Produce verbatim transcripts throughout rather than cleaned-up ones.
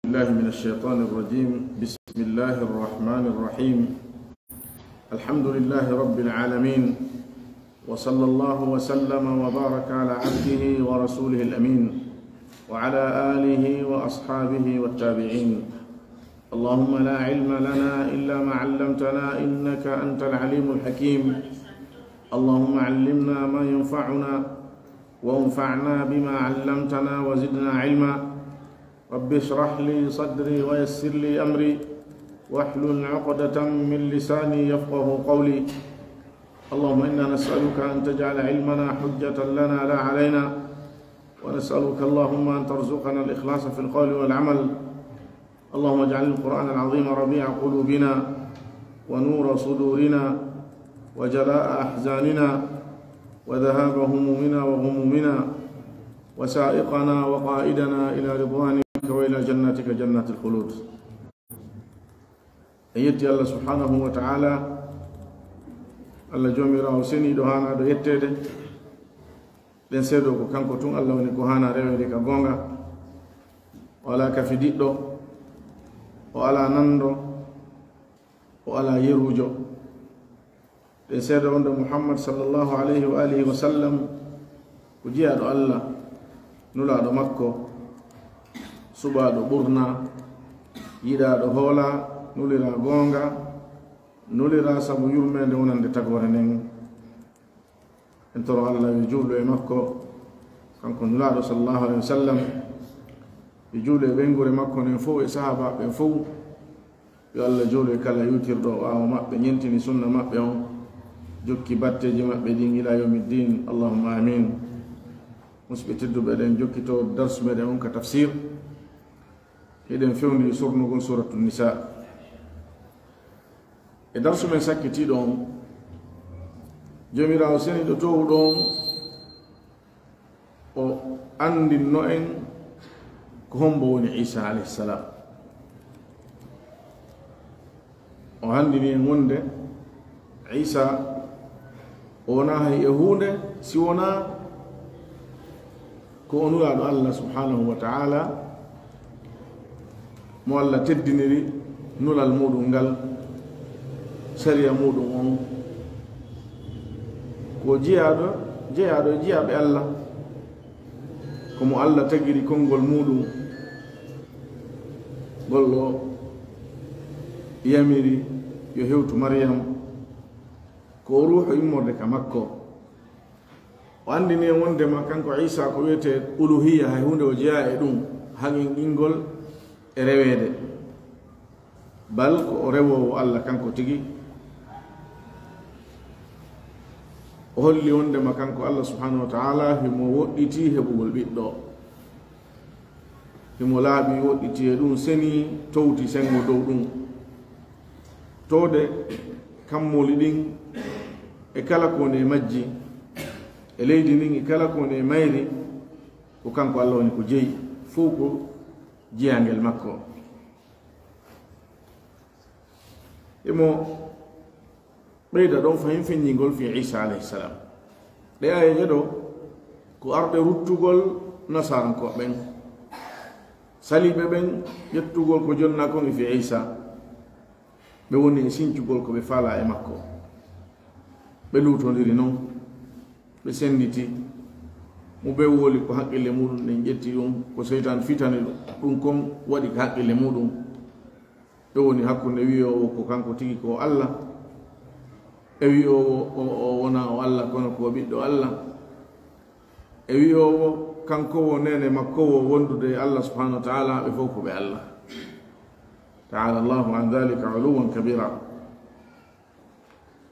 بالله من الشيطان الرجيم. بسم الله الرحمن الرحيم. الحمد لله رب العالمين، وصلى الله وسلم وبارك على عبده ورسوله الأمين، وعلى آله وأصحابه والتابعين. اللهم لا علم لنا إلا ما علمتنا إنك أنت العليم الحكيم. اللهم علمنا ما ينفعنا وانفعنا بما علمتنا وزدنا علما. رب اشرح لي صدري ويسر لي أمري واحلل عقدة من لساني يفقه قولي. اللهم إنا نسألك أن تجعل علمنا حجة لنا لا علينا، ونسألك اللهم أن ترزقنا الإخلاص في القول والعمل. اللهم اجعل القرآن العظيم ربيع قلوبنا ونور صدورنا وجلاء أحزاننا وذهاب همومنا وغمومنا وسائقنا وقائدنا إلى رضوانك وإلى جناتك جنات الخلود. En yetti Allah subhanahu wa ta'ala, Allah joomiraawo seniiɗo haanaaɗo yetteede. Ɗen seedo ko kanko tun Allah woni ko haana reweede ka goonga. O alaa kafidiɗɗo, o alaa nanndo, o alaa yeruujo. Ɗen seedo wonde Muhammad sallallahu alayhi wa alihi wa sallam ko jiyaaɗo Allah, nulaaɗo makko, suɓaaɗo ɓurna, yiɗaaɗo hoola, nuliraa goonga, nuliraa sabu yurmeende wonande tagoore nden. En toro Allah yo juulu e makko, kanko nulaaɗo sallallahu alayhi wa sallam, yo juulu e ɓeynguure makko nden fow e sahaabaaɓe ɓen fow. Yo Allah juulu e kala yuutirɗo ɓaawo maɓɓe, ñentini sunna maɓɓe on, jokki batteeji maɓɓe ɗin ila yawmi ddin. Allahumma amin. Musidɓe tedduɓe, eɗen jokkito darsu meɗen on ka tafsir. Hiɗen fewndi surnugol Suratu Nisa. E darsu men sakkitiiɗo on, Joomiraawo seniiɗo toowuɗo on, o anndinno en ko hombo woni Iisa alayhi salam. O anndini en wonde Iisa o wonaa hay e huunde si wonaa ko o nulaaɗo Allah subhanahu wa ta'ala, mo Allah teddiniri nulal muɗum ngal, sariya muɗum on, ko jeyaaɗo, jeyaaɗo e jiyaaɓe Allah, ko mo Allah tagiri konngol muɗum, ngol o yamiri yo hewtu Maryam, ko o ruuhu immorde ka makko. O anndini en wondema kanko Iisa ko wiyetee uluhiyya, hay huunde o jeyaa e ɗum, haqiqingol e reweede. Bal ko o rewoowo Allah kanko tigi. O holli wondema kanko Allah subhanahu wa ta'ala himo woɗɗitii heɓugol ɓiɗɗo. Himo laaɓi, woɗɗiti e ɗum, senii, towti senngo dow ɗum. Towde kammuuli ɗin e kala ko woni e majji, e leydi ndin e kala ko woni e mayri, ko kanko Allah woni ko jeyi, fow ko jiyaangel makko. Himo ɓeyda ɗon fahin feññingol fii Iisa alayhi salam. Ɗee aayeeje ɗoo ko arɗe ruttugol Nasaarankooɓe ɓen, saliiɓe ɓen, ƴettugol ko jonnaa kon e fii Iisa. Ɓe woni e sincugol ko ɓe faalaa e makko. Ɓe luutondiri non, ɓe sennditi. Mo ɓe woli ko haqqille muɗum ɗen ƴetti ɗum, ko seytaan fitani ɗum kon waɗi ko haqqille muɗum. Ɓe woni hakkunde wi'oowo ko kanko tigi ko Allah, e wi'oowo o, o wonaa o Allah, kono ko ɓiɗɗo Allah, e wi'oowo kanko wo neene makko wo wondude e Allah subhanahu wa ta'ala, ɓe fow ko ɓe Allah. Ta'ala Allahu an dhalika uluwan kabira.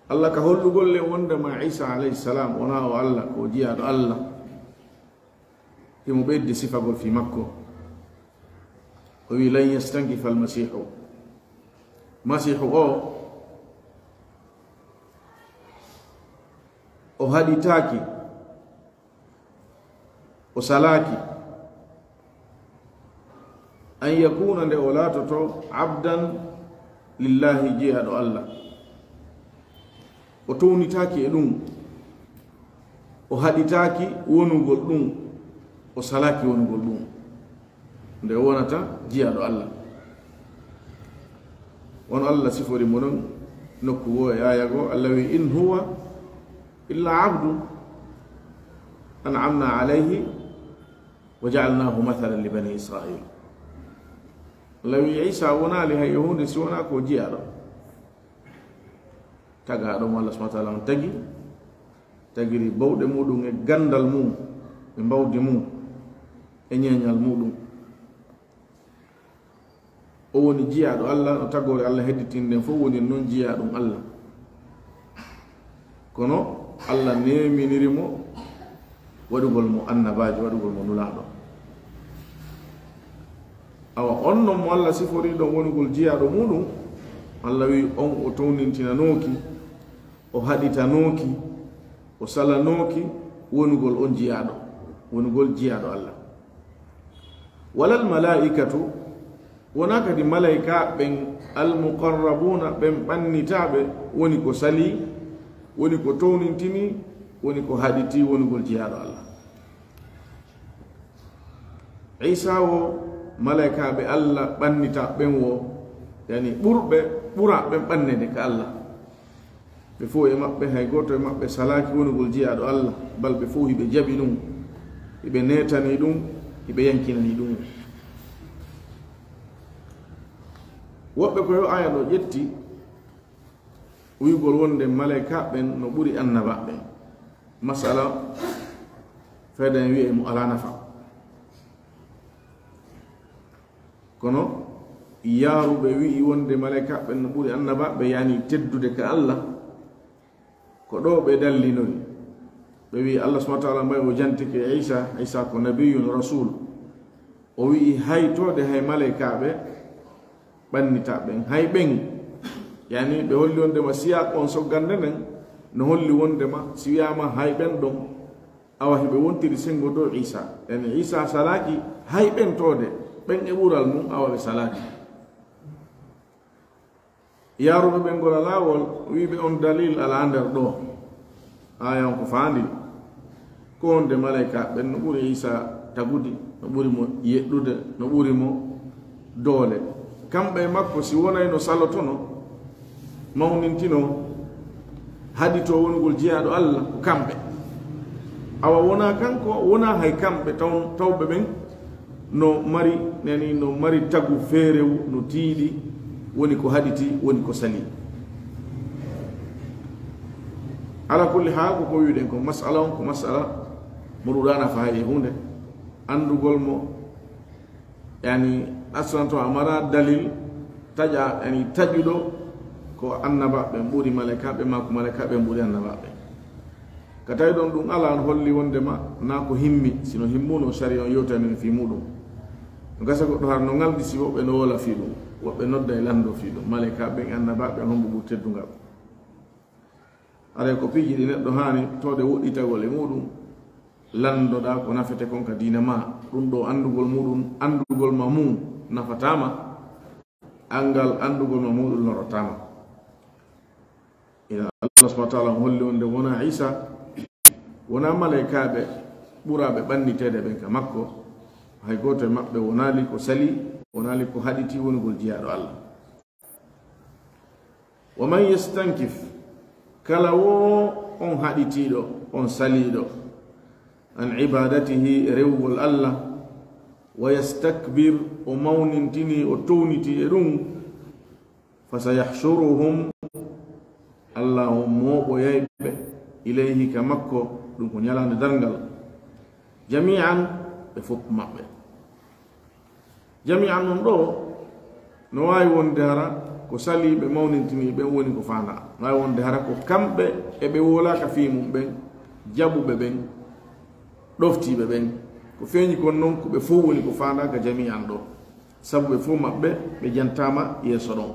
Allah ka hollugol le wondema Iisa alayhi salam wonaa o Allah, ko jiyaaɗo Allah. Himo ɓeydi sifagol fii makko. O wi'i, "Lan yastankifa al-Masiihu." Masiihu o, o haɗitaaki, o salaaki, an yakuuna, nde o laatoto, abdan lillahi, jiyaaɗo Allah. O townitaaki e ɗum, o haɗitaaki wonugol ɗum, o salaaki wonugol ɗum. Nde wonata jiyaaɗo Allah. On Allah sifori mo non nokku goo e aaya goo, Allah wi, "In huwa illa abdu an'amna alayhi wa ja'alnahu mathalan li bani Israil." Allah wi, Isa wonaali hay e huunde si wonaa ko jiyaaɗo. Tagaaɗo mo Allah subhanahu wa ta'ala on tagi, tagiri bawɗe muɗum e gandal mum, e mbawdi mum, e ñeeñal muɗum. O woni jiyaaɗo Allah, no tagoore Allah hedditinde nden fof woni non jiyaaɗum Allah. Kono Allah neeminiri mo waɗugol mo annabaajo, waɗugol mo nulaaɗo. Awa, on non mo Allah sifori ɗon wonugol jiyaaɗo muɗum, Allah wi on o townintinanooki, o haɗitanooki, o salanooki wonugol on jiyaaɗo, wonugol jiyaaɗo Allah. Walal malaa'ikatu, wonaa kadi malaykaaɓe ɓen, al muqarrabuuna, ɓen ɓannitaaɓe, woni ko salii, woni ko townintini, woni ko haɗitii wonugol jiyaaɗo Allah. Iisaa wo, malaykaaɓe Allah ɓannitaaɓe ɓen wo, yani ɓurɓe, ɓuraa ɓen ɓanneede ka Allah. Ɓe fof e maɓɓe, hay gooto e maɓɓe salaaki wonugol jiyaaɗo Allah, bal ɓe fof hiɓe jaɓi ɗum, hiɓe neetanii ɗum, hiɓe yankinanii ɗum. Woɓɓe ko yo aaya ɗo ƴetti, wi'ugol wonde malaykaaɓe ɓen no ɓuri annabaaɓe ɓen. Masala, fayda en wi'ay mo alaa nafa. Kono yaaruɓe wi'i wonde malaykaaɓe ɓen no ɓuri annabaaɓe, yani teddude ka Allah, ko ɗo ɓe dallinori. Ɓe wi'i Allah subhanahu wa ta'ala mbay o jantike Iisaa, Iisaa ko nabiyyun rasul. O wi'i hay toode hay malaykaaɓe ɓannitaaɓe ɓen, hay ɓen, yani ɓe holli wondema siyaaq on soggande nden no holli wondema si wi'aama hay ɓen ɗon, awa hiɓe wontiri sengo dow Iisaa. Yani Iisaa salaaki hay ɓen toode, ɓen e ɓural mum, awa ɓe salaaki. Yaaruɓe ɓen ngol alaa wol, wi'ɓe on dalil alaa nder ɗo. Aaya on ko faandi. Ko wonde malaykaaɓe ɓen no ɓuri Iisaa tagudi, no ɓuri mo yeɗɗude, no ɓuri mo doole. Kamɓe e makko, si wonayno salotono, mawnintinoo, haɗitoo wonugol jiyaaɗo Allah, ko kamɓe. Awa wonaa kanko, wonaa hay kamɓe taw-, tawɓe ɓen no mari, nani, no mari tagu feerewu, no tiiɗi, woni ko haɗiti, woni ko sali. Ala kulli haal, ko ko wi'uɗen ko masala on, ko masala mo ɗuuɗaa nafa hay e huunde. Anndugol mo, yani, aslan to a mara dalil, taƴa, yani, taƴuɗo ko annabaaɓe ɓen ɓuri malaykaaɓe, maa ko malaykaaɓe ɓen ɓuri annabaaɓe. Ka tawi ɗon ɗum alaa, no holli wondema naa ko himmi, sino himmuno, sariya on yewtani en fii muɗum. No gasa goɗɗo har no ŋalɗi si woɓɓe no wola fii ɗum, woɓɓe nodda e lanndo fii ɗum, malaykaaɓe ɓen, annabaaɓe ɓen, hombo ɓuri teddungal. Haray ko piiji ɗi neɗɗo haani tawde woɗɗitagol e muɗum, lanndoɗaa ko nafete kon ka diina maa. Ɗum ɗo anndugol muɗum, anndugol ma mum nafataa ma, anngal anndugol ma muɗum lorotaa ma. Ina Allah subhanahu wa ta'ala on holli wonde wonaa Iisaa, wonaa malaykaaɓe ɓuraaɓe ɓanniteede ɓen ka makko, hay gooto e maɓɓe wonaali ko sali, wonaali ko haɗiti wonugol jiyaaɗo Allah. Wa man yastankif, kala wo on haɗitiiɗo, on saliiɗo, an ibadatihi, e rewugol Allah, wa yastakbir, o mawnintini, o towniti e ɗum, fa sayahshuruhum, Allah on mooɓoyay ɓe, ilayhi, ka makko, ɗum ko ñalaande darngal, jami'an, ɓe fof maɓɓe. Jami'an non ɗo, no waawi wonde hara ko saliiɓe mawnintinii ɓen woni ko faandaa. No waawi wonde hara ko kamɓe e ɓe wowlaaka fii mum ɓen, jaɓuɓe ɓen, ɗoftiiɓe ɓen. Ko feeñi kon non, ko ɓe fof woni ko faandaa ka jami'an ɗo. Sabu ɓe fof maɓɓe, ɓe jantaama yeeso ɗon.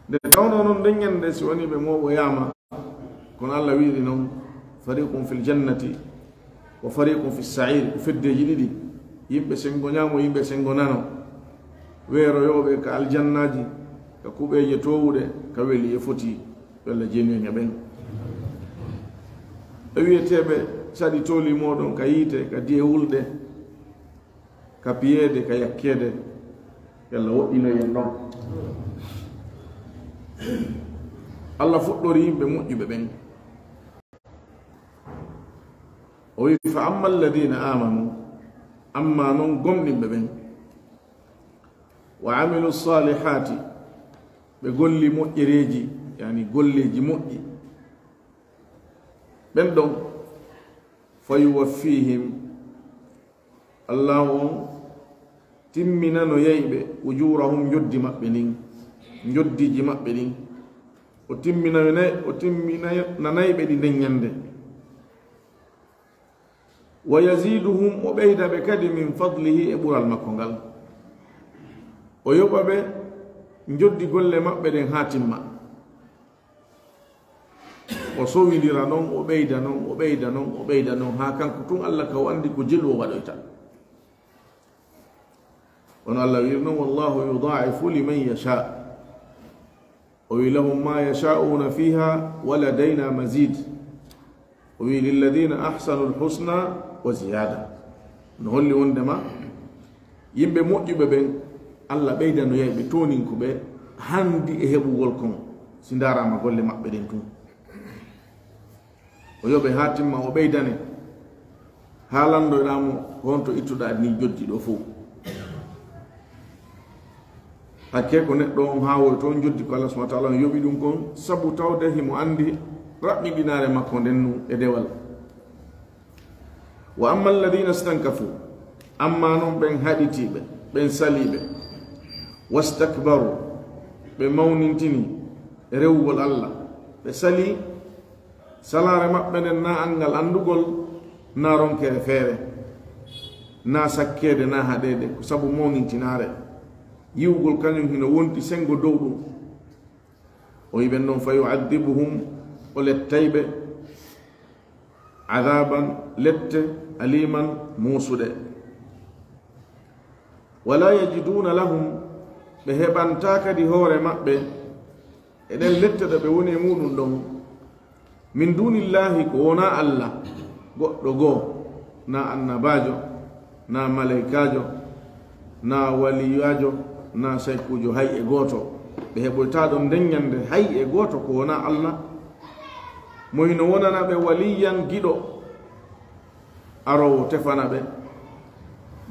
Nde tawnoo non nden ñannde, si wonii ɓe mooɓoyaama, kono Allah wi'iri non, fariqun fil jannati wa fariqun fis sa'ir, ko feddeeji ɗiɗi, yimɓe senngo ñaamo, yimɓe senngo nano, weeroyooɓe ka aljannaaji, ka kuɓeeje toowuɗe, ka weli e foti. Yo Allah jeenu en e ɓen. E wi'eteeɓe saɗi tooli mooɗon ka yiite, ka di'e wulɗe, ka piyeede, ka yakkeede. Yo Allah woɗɗinoy en ɗon. Allah fuɗɗori yimɓe moƴƴuɓe ɓen. O wi, "Fa amma alladina amanu," amma non gomɗinɓe ɓen, "wa amilu salihati," ɓe golli moƴƴereeji, yani golleeji moƴƴi, ɓen ɗon, "fa yuwaffihim," Allahu on timminanoyay ɓe, "ujurahum," njoddi maɓɓe ndin, njoddiji maɓɓe ɗin. O timminanay, o timminanay ɓe ɗi nden ñande. "Wa yaziduhum," o ɓeyda ɓe kadi, "min fadlihi," e ɓural makko ngal. O yoɓa ɓe njoddi golle maɓɓe ɗen haa timma. O sowindira non, o ɓeyda non, o ɓeyda non, o ɓeyda non, haa kanko tun Allah ka o anndi ko jelu o waɗoyta. Kono Allah wiiri non, "Wallahu yudaifu liman yasha." O wi, "Lahum ma yashauna fiha wa ladayna mazid." O wi, "Lilladina ahsanu lhusna wa ziyada." No holli wondema yimɓe moƴƴuɓe ɓen, Allah ɓeydanoyay ɓe tooninkuɓe hanndi e heɓugol kon, si ndaarama golle maɓɓe ɗen tun. O yoɓe haa timma, o ɓeydane, haa lanndoyɗaa mo ko honto ittuɗaa ni joddi ɗo fow. Hakke ko neɗɗo on haawoy toon joddi ko Allah subhanahu wa ta'ala on yoɓi ɗum kon, sabu tawde himo anndi raɓɓiɗinaare makko nden nun e dewal. "Wa amma alladina stankafu," amma non ɓen haɗitiiɓe, ɓen saliiɓe, "wastakbaru," ɓe mawnintini e rewugol Allah, ɓe salii, salaare maɓɓe nden naa anngal anndugol, naa ronkere feere, naa sakkeede, naa haɗeede, ko sabu mawnintinaare. Yi'ugol kañum hino wonti senngo dow ɗum. O wi'i ɓen non, "Fa yu'adhibuhum," o lettay ɓe, "adhaban," lette, "aliman," muusuɗe. "Wala yajiduna lahum," ɓe heɓantaa kadi hoore maɓɓe e ɗen lette ɗo ɓe woni e muɗum ɗon, "min dunillahi," ko wonaa Allah, goɗɗo goo, naa annabaajo, naa malaykaajo, naa waliyaajo, naa saykuujo, hay e gooto. Ɓe heɓoytaa ɗon nden ñande hay e gooto ko wonaa Allah, mo hino wonana ɓe waliyan, giɗo, aroowo tefana ɓe,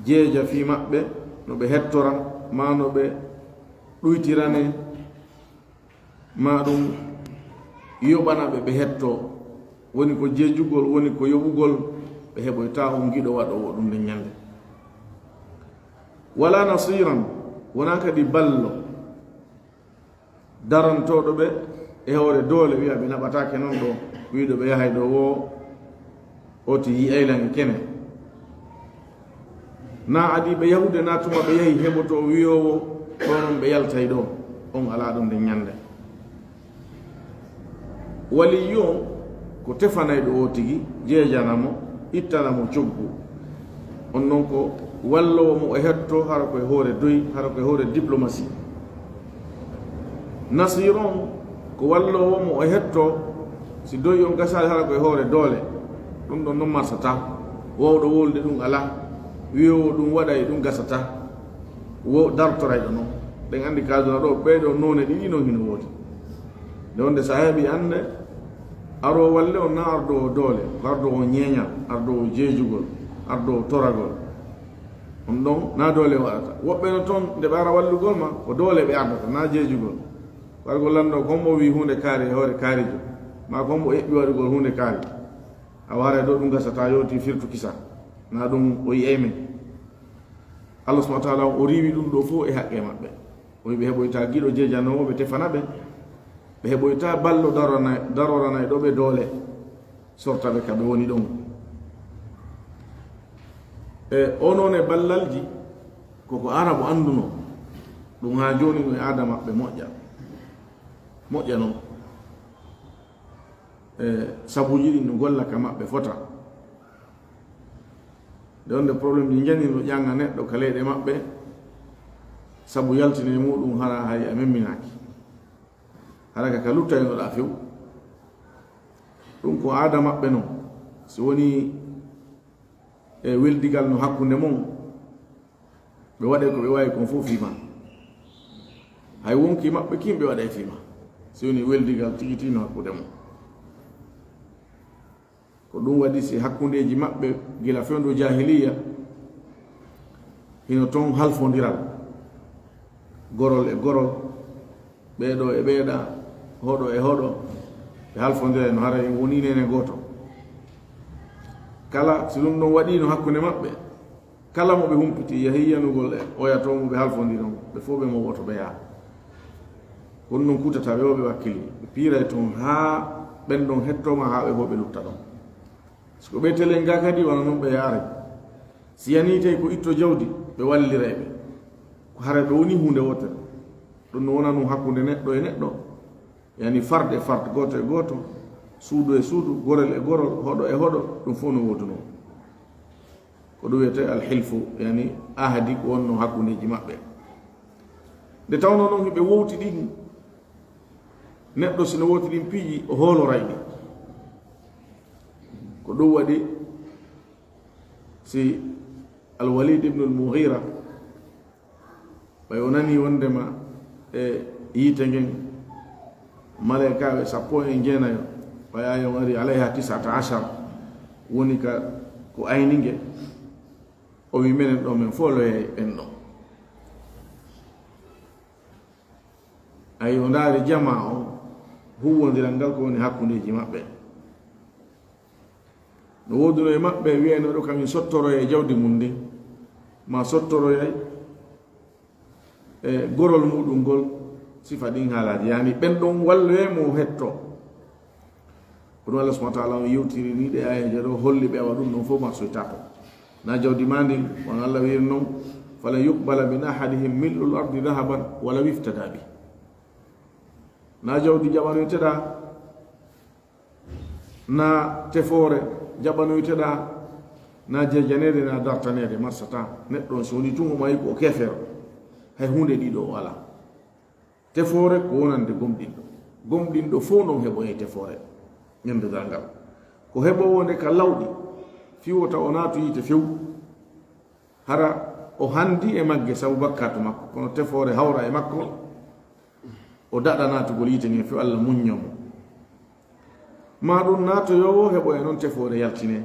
jeeja fii maɓɓe, no ɓe hettora, maa no ɓe ɗuytiranee, maa ɗum yoɓana ɓe, ɓe hettoo. Woni ko jeejugol, woni ko yoɓugol, ɓe heɓoytaa on giɗo waɗoowo ɗum nden ñande. Wala nasiran, wonaa kadi ballo, darantooɗo ɓe e hoore doole, wi'a ɓe naɓataake non ɗo, wi'uɗo ɓe yahay ɗo woo, oti yi'ay lan e kene. Naa adii ɓe yahude, naa tuma ɓe yahi heɓoto wi'oowo, ɗo non ɓe yaltay ɗo, on alaa ɗon nden ñande. Waliyyu on ko tefanayɗo o tigi, jeejana mo, ittana mo coggu. On non ko walloowo mo e hetto, hara ko e hoore doy, hara ko e hoore diplomatie. Nasiir on ko walloowo mo e hetto, si doy on gasaali, hara ko e hoore doole. Ɗum ɗon non marsata. Wowɗo wowlude ɗum alaa. Wiyoowo ɗum waɗay, ɗum gasata. Wo dartorayɗo non. Ɗen anndi kaaduna ɗo, ɓee ɗoo noone ɗiɗi non hino woodi. Nde wonde so a heɓi annde, aroo walle on na ardoowo doole, ko ardoowo ñeeñal, ardoowo jeejugol, ardoowo toragol. On ɗon na doole waɗata. Woɓɓe no toon, nde ɓe ara wallugol ma, ko doole ɓe ardata, na jeejugol. Wargo lanndo ko mbo wii huunde kaari e hoore kaarijo, maa ko mbo eɓɓi waɗugol huunde kaari. A waray ɗo ɗum gasata, yooti firtu kisa. Na ɗum o yi'ay men. Allah subhanahu wa ta'ala o riiwi ɗum ɗo fof e haqqe maɓɓe. O wi'i ɓe heɓoyta giɗo jeejanoowo ɓe tefana ɓe. Ɓe heɓoyta ballo darorana-, daroranayɗo ɓe doole, sorta ɓe ka ɓe woni ɗon. E o noon e ballalji, koko Arabu annduno, ɗum haa jooni no e aada maɓɓe moƴƴa. Moƴƴa noon. E sabuuji ɗin no golla ka maɓɓe fota. Nde wonde problème ji njani no ƴaŋa neɗɗo ka leyɗe maɓɓe, sabu yaltine muɗum hara hay a memminaaki. Hara ka, ka luttaynoɗaa few. Ɗum ko aada maɓɓe non. Si woni e weldigal no hakkunde mon, ɓe waɗay ko ɓe waawi kon fof fii ma. Hay wonki maɓɓe kin ɓe waɗay fii ma. Si woni weldigal tigi tigi no hakkunde mon. Ko ɗum waɗi si hakkundeeji maɓɓe gila fewndo jaahiliya, hino ton halfondiral, gorol e gorol, ɓeeɗo e ɓeeɗa, hoɗo e hoɗo, ɓe halfondiray no haray woni neene gooto. Kala si ɗum ɗon waɗiino hakkunde maɓɓe, kala mo ɓe humpiti yahi yanugol e oya to mo ɓe halfondiri on, ɓe fof ɓe mooɓoto ɓe yaha. Kono ɗum kuttataa ɓe o ɓe wakkili, ɓe piiray ton haa ɓen ɗon hettooma haa ɓe fof ɓe lutta ɗon. Si ko ɓe telen ga kadi wano non ɓe yaaray. Si yanii tawi ko itto jawdi, ɓe walliray ɓe. Ko haray ɓe woni huunde wootere. Ɗum no wona ɗum hakkunde neɗɗo e neɗɗo. Yani fard e fard, gooto e gooto, suudu e suudu, gorel e gorol, hoɗo e hoɗo, ɗum fof no woodunoo. Ko ɗum wiyetee alhilfu, yani ahadi ko wonnoo hakkundeeji maɓɓe. Nde tawnoo noon hiɓe wowti ɗin, neɗɗo si no wowti ɗin piiji, o hooloray ɗi. Ko ɗum waɗi si Al-Walid ibn al-Mughira, ɓay o nanii wonndema e yiite ngen, maleykaaɓe sappo e jeenayo, ɓay aaya on ari, alayha tis'ata ashar, woni ka ko ayni nge, o wi, "Menen ɗo, men fof loyay ɓen ɗo." Ay, o ndaari jamaa on, huuwondiral ngal ko woni hakkundeeji maɓɓe. No woodunoo e maɓɓe wiyaynooɗo kañum sottoroyay jawdi mum ndin, maa sottoroyay e gorol muɗum ngol, sifa ɗin haalaaji. Yani ɓen ɗon walloyay mo o hettoo. Ko ɗum Allah subhanahu wa ta'ala on yewtiri ni ɗe aayeeje ɗo, holli ɓe awa ɗum ɗon fof marsoytaa to. Na jawdi maa ndin, wano Allah wiiri non, "Falan yuqbala min ahadihim mil'ul ardi dhahaban walaw iftada bi." Na jawdi jaɓanoyteɗaa, na tefoore jaɓanoyteɗaa, na jejaneede, na dartaneede, marsataa. Neɗɗo on, si woni tun o maayi ko o keefeero, hay huunde ɗiɗo o alaa. Tefoore ko wonande gomɗinɗo. Gomɗinɗo fof non heɓoyay tefoore ñande darngal. Ko heɓoowo nde ka lawɗi, fii wota o naatu yiite few. Hara o handi e magge sabu bakkaatu makko, kono tefoore hawra e makko, o daɗa naatugol yiite ngen few, Allah muññoo mo. Maa ɗum naatoyoowo heɓoya non tefoore yaltinee.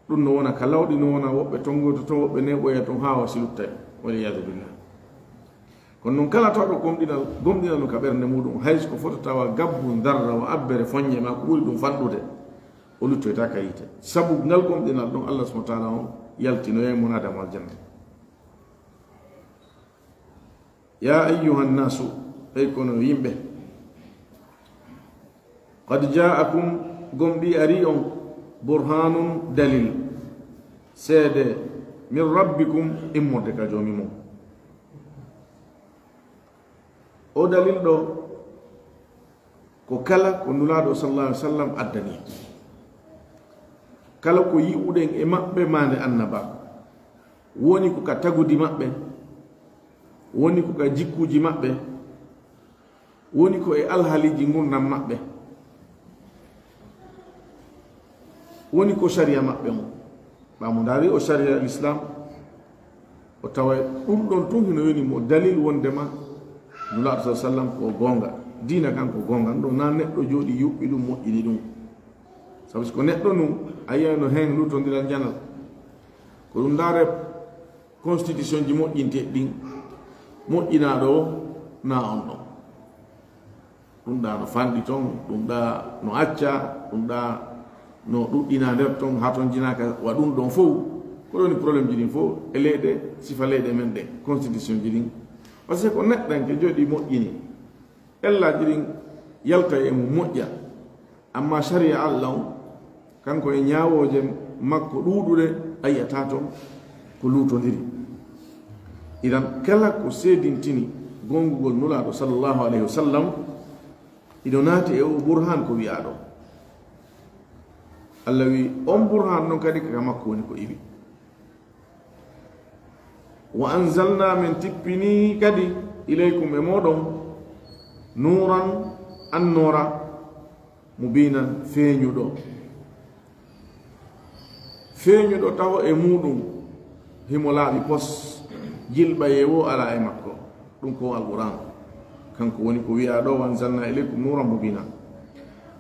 Ɗum no wona ka lawɗi, no wona woɓɓe tongoyto ton, woɓɓe neeɓoya ton haa o si luttay. Wal iyaadu billah. Kono non kala tawɗo gomɗinal, gomɗinal no ka ɓernde muɗum, hay so ko fota tawa gabbu, ndarra, wa abbere, foññe maa ko ɓuri ɗum fanɗude, o luttoytaa ka yiite. Sabu ngal gomɗinal ɗon, Allah subhanahu wa ta'ala on yaltinoyay mo naada mo aljanna. Ya ayyuhan nasu, ɓay kono yimɓe, qad ja'akum, gomɗi ari on, burhanun, dalil, seede, min rabbikum, immorde ka Joomi mon. O dalil ɗo, ko kala ko Nulaaɗo sallallahu alaihi wasallam addani. Kala ko yi'uɗen e maɓɓe maande annabaaku, woni ko ka tagudi maɓɓe, woni ko ka jikkuuji maɓɓe, woni ko e alhaaliiji ngurndan maɓɓe, woni ko sariya maɓɓe on. Ɓaa mo ndaari o sariya Lislaam, o tawa ɗum ɗon tun hino yoni mo dalil wondema Nulaaɗo sallallahu alaihi wasallam ko goonga. Diina kan ko goonga. Ɗum ɗon na neɗɗo jooɗi yuɓɓi ɗum, moƴƴini ɗum. Sabu si ko neɗɗo nun, a yiyay no heen lutondiral janal. Ko ɗum ndaare constitution ji moƴƴinteeɗi ɗin, moƴƴinaaɗo o na on ɗon. Ɗum ɗa no fanɗi ton, ɗum ɗa no acca, ɗum ɗa no ɗuɗɗina nder ton, haa ton jinaaka wa ɗum ɗon fow. Ko ɗon woni problème ji ɗin fow e leyɗe, sifa leyɗe men ɗen, constitution ji ɗin. Parce que ko neɗɗanke jooɗi moƴƴini, ellaaji ɗin yalta e mum moƴƴa. Amma sariya Allah on, kanko e ñaawooje makko ɗuuɗuɗe, a yi'ataa ton ko luutondiri. Idan, kala ko seedintini goongugol Nulaaɗo sallallahu alayhi wa sallam, ino naati e o burhaan ko wi'aa ɗo. Allah wi'i, on burhaan non kadi ka makko woni ko iwi. Wa anzalna, men tippinii kadi, ilaykum, e mooɗon, nuuran, annoora, mubiinan, feeñuɗo. Feeñuɗo taho e muuɗum, himo laaɓi pos, jilɓayee woo alaa e makko. Ɗum ko Alqur'aan. Kanko woni ko wi'aa ɗoo, "Wa anzalnaa ilaykum nuuran mubiinaa."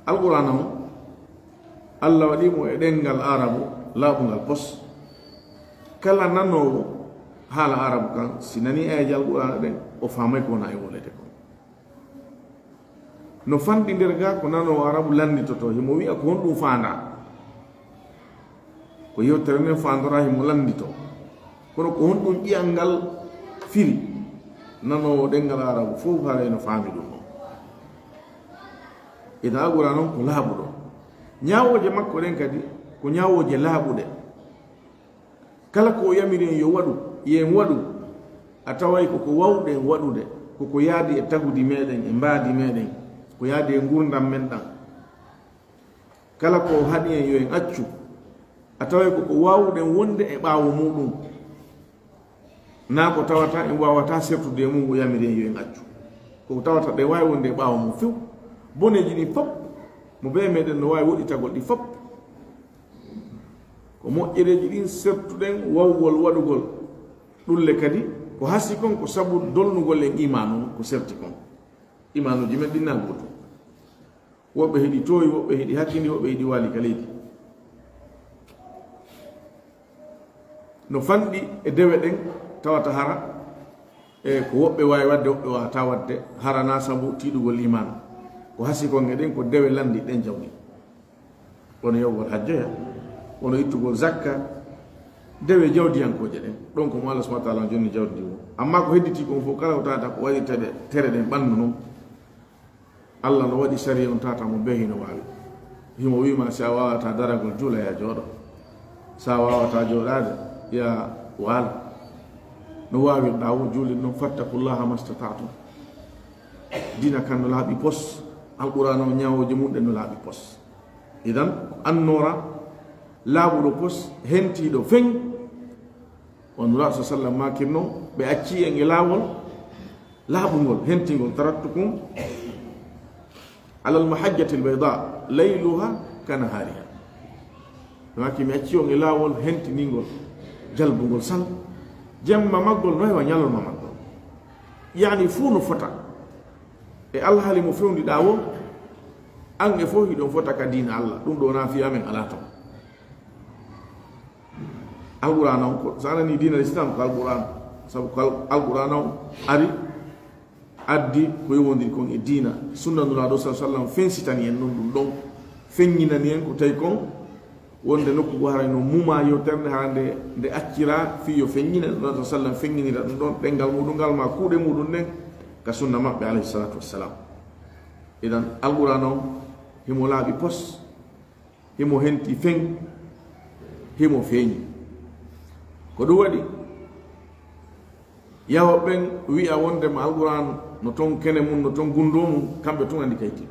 Alqur'aana on, Alla waɗii mo e ɗemngal Aarabu laaɓungal pos. Kala nanoowo haala Aarabu kan, si nanii aayeeje Alqur'aana ɗen, o faamay ko wona e wolede kon. No fanɗi nder gaa ko nanoowo Aarabu lannditotoo, himo wi'a ko honɗum faandaa. Ko yewtere nden faandoraa, himo lannditoo. Kono ko honɗum ƴi'al ngal firi? Nanoowo ɗemngal Aarabu fow haray no faami ɗum non. Idan Alqur'aana on ko laaɓuɗo. Ñaawooje makko ɗen kadi ko ñaawooje laaɓuɗe. Kala ko o yamiri en yo waɗu, yo en waɗu. A taway ko ko wawɗen waɗude, ko ko yaadi e tagudi meɗen, e mbaadi meɗen, ko yaadi e ngurndan men ɗan. Kala ko o haɗi en yo en accu, a taway ko ko waawuɗen wonde e ɓaawo muuɗum. Naa ko tawata en waawataa sertude e mum, o yamiri en yo en accu. Ko ko tawata ɗe waawi wonde e ɓaawo mum few. Boneeji ɗin fop, mo bee meɗen no waawi woɗɗitagol ɗi fop. Ko moƴƴereeji ɗin sertuɗen wawgol waɗugol. Ɗulle kadi, ko hasi kon ko sabu dolnugol en iimaanu ko serti kon. Iimaanuuji men ɗin naa gootum. Woɓɓe hiɗi toowi, woɓɓe hiɗi hakkindi, woɓɓe hiɗi waali ka leydi. No fanɗi e dewe ɗen, tawata hara e ko woɓɓe waawi waɗde, woɓɓe waawataa waɗde, hara naa sabu tiiɗugol iimaan. Ko hasi kon e ɗen ko dewe lanndi ɗen jawdi. Wano yahugol hajjoya, wano ittugol zakka, dewe jawdiyankooje ɗen. Ɗon ko mo Allah subhanahu wa ta'ala on jonni jawdi ndi woo. Amma ko hedditii kon fow, kala ko tawata ko waɗirta ɓe tere ɗen ɓannu non, Allah no waɗi sariya on tawata mo bee hino waawi. Himo wi'i ma, si a waawataa daragol, juula, yaa jooɗo. Si a waawataa jooɗaade, yaa waalo. No waawirɗaa woo juulin non, fattaqullaha mastata'tum. Diina kan no laaɓi pos, Alqur'aana on ñaawooje mum ɗen no laaɓi pos. Idan, ko annoora laaɓuɗo pos, hentiiɗo feŋ. O Nulaaɗo sa sallam maakirno, ɓe accii en e laawol laaɓungol, hentingol, "Taraktukum alal mahajjatil bayda, layluha ka nahariha." Ɓe maaki, "Mi accii on e laawol hentiningol, jalbungol sal, jemma maggol no hewa ñalorma maggol." Yaani fuu no fota e alhaali mo fewndiɗaa woo, an e fof hiɗon fota ka diina Allah. Ɗum ɗoo naa fii amen alaa ton. Alqur'aana on ko, so a nanii diina Lislaam ko Alqur'aana, sabu ko Al-, Alqur'aana on ari, addi ko yowondiri kon e diina. Sunna Nulaaɗo sa sallam fensitani en non ɗum ɗon, feññinani en ko tawi kon wonde nokku goo haray no mumaa yewtere nde, hara nde, nde acciraa fii yo feññine, Nulaaɗo sa sallam feññinira ɗum ɗon, ɗemngal muuɗum ngal maa kuuɗe muuɗum ɗen ka sunna maɓɓe, alayhi salaatu wassalaam. Idan, Alqur'aana on, himo laaɓi pos. Himo henti feŋ, himo feeñi. Ko ɗum waɗi, yahooɓe ɓen wi'a wondema Alqur'aan no ton kene mum, no ton gunndoo mum, kamɓe tun anndi kayti.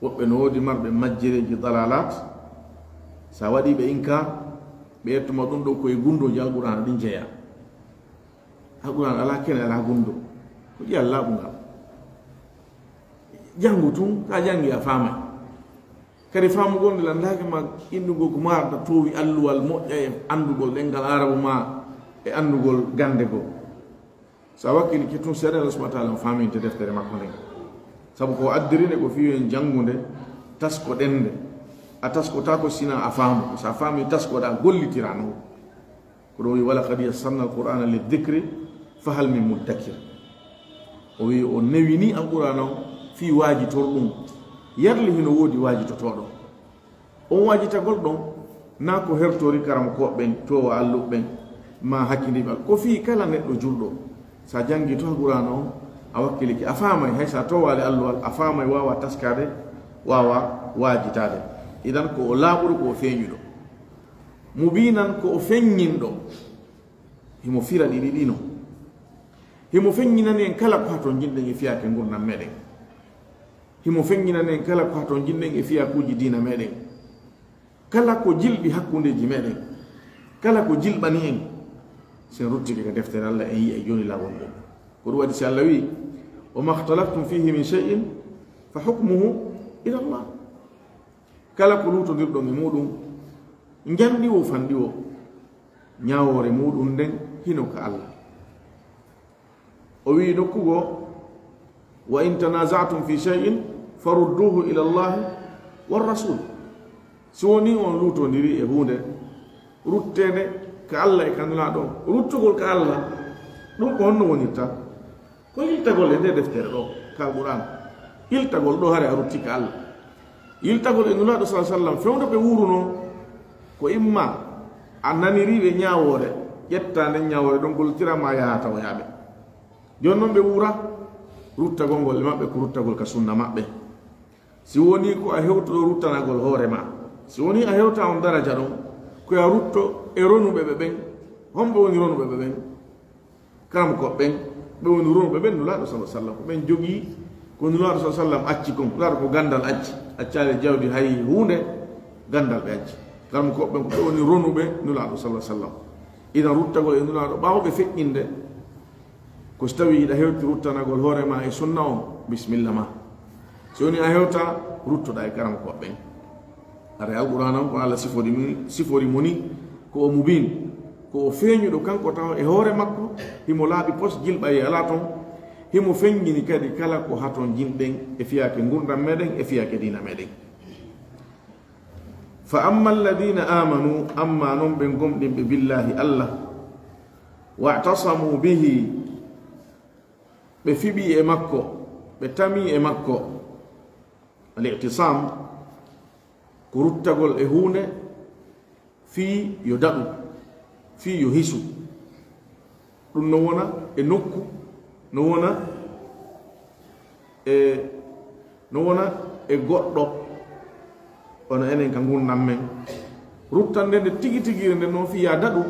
Woɓɓe no woodi marɓe majjereeji dalaalaat, sa waɗii ɓe inkaar, ɓe ƴettuma ɗum ɗoo ko e gunndooji Alqur'aana ɗin jeyaa. Alqur'aan alaa kene, alaa gunndoo. Ko ƴi'al laaɓungal. Janngu tun, ka janngi a faamay. Kadi faamugol nde lanndaaki ma innugol ko marɗa toowi alluwal moƴƴa e anndugol ɗemngal Aarabu maa e anndugol gannde goo. So a wakkilike tun seeɗa, Allah subhanahu wa ta'ala on faaminte deftere makko nden. Sabu ko o addiri nde ko fii yo en janngu nde, taskoɗen nde. A taskotaako sinaa a faamu. So a faamii, taskoɗaa, gollitiraa non. Ko ɗum o wi'i, "Walaqad yassarna al-Qur'ana lidh-dhikri fahal min muddakir." O wi'i o newini Alqur'aana on fii waajitorɗum. Yarli hino woodi waajitotooɗo. On waajitagol ɗon, naa ko hertori karamokooɓe ɓen, toowa alluɓe ɓen, maa hakkindiiɓe Al-, ko fii kala neɗɗo julɗo. Sa janngi to Alqur'aana on, a wakkilike, a faamay, hay sa toowaali alluwal, a faamay, waawa taskaade, waawa waajitaade. Idan ko o laaɓuɗo, ko o feeñuɗo. Mubiinan ko o feññinɗo. Himo fira ɗi ɗiɗi non. Himo feññinani en kala ko hatonjinɗen e fiyaake ngurndan meɗen. Himo feññinani en kala ko hatonjinɗen e fiyakuuji diina meɗen. Kala ko jilɓi hakkundeeji meɗen. Kala ko jilɓani en. Sen ruttike ka deftere Allah, en yi'ay jooni laawol mum. Ko ɗum waɗi si Allah wi'i, "Wa ma ikhtalaftum fihi min shay'in fa hukmuhu ila Allah." Kala ko luutondirɗon e muuɗum, Njanɗi wo fanɗi wo, ñaawoore muuɗum nden hino ka Alla. O wi'i nokku goo, "Wa in tanaza'tum fi shay'in farudduhu ila Allahi war rasul." Si wonii on luutondiri e huunde, ruttee nde ka Alla e ka Nulaaɗo on. Ruttugol ka Alla, ɗum ko honno wonirta? Ko yiltagol e nde deftere ɗoo, ka Alqur'aan. Yiltagol ɗoo hare a rutti ka Alla. Yiltagol e Nulaaɗo sallallaahu alayhi wa sallam, fewndo ɓe wuurunoo, ko imma a nanirii ɓe ñaawoore, ƴettaa nden ñaawoore ɗon gollitiraa ma yahaa tawoyaa ɓe. Jooni non ɓe wuura, ruttagol ngol e maɓɓe ko ruttagol ka sunna maɓɓe. Si wonii ko a hewtuɗo ruttanagol hoore maa, si wonii a hewtaa on daraja ɗon, ko yo a rutto e ronuɓe ɓe ɓen. Homɓe woni ronuɓe ɓe ɓen? Karamokooɓe ɓen, ɓe woni ronuɓe ɓen Nulaaɗo sallallaahu alayhi wa sallam. Ko ɓen jogii ko Nulaaɗo sallallaahu alayhi wa sallam acci kon. Nulaaɗo ko ganndal acci, accaali jawdi hay huunde, ganndal ɓe acci. Karamokooɓe ɓen ko ɓe woni ronuɓe Nulaaɗo sallallaahu alayhi wa sallam. Idan ruttagol e Nulaaɗo ɓaawo ɓe feƴƴinde, ko si tawii hiɗa hewti ruttanagol hoore maa e sunna on, bisimilla ma. Si wonii a hewtaa, ruttoɗaa e karamokooɓe ɓen. Hare Alqur'aana on, ko Alla sifori mi-, sifori mo ni, ko o mubiin, ko o feeñuɗo kanko taho e hoore makko, himo laaɓi pos, jilɓaye alaa ton, himo feññini kadi kala ko hatonjinɗen e fiyaake ngurndan meɗen, e fiyaake diina meɗen. Fa amma alladina amanu, amma non ɓen gomɗinɓe billahi Alla, wa'tasamu bihi, ɓe fiɓi e makko, ɓe tami e makko. Al-i'tisam ko ruttagol e huunde fii yo daɗu, fii yo hisu. Ɗum no wona e nokku, no wona e, no wona e goɗɗo, hono enen ka ngurndan men. Ruttande nde tigi tigi nde no fii yo daɗu,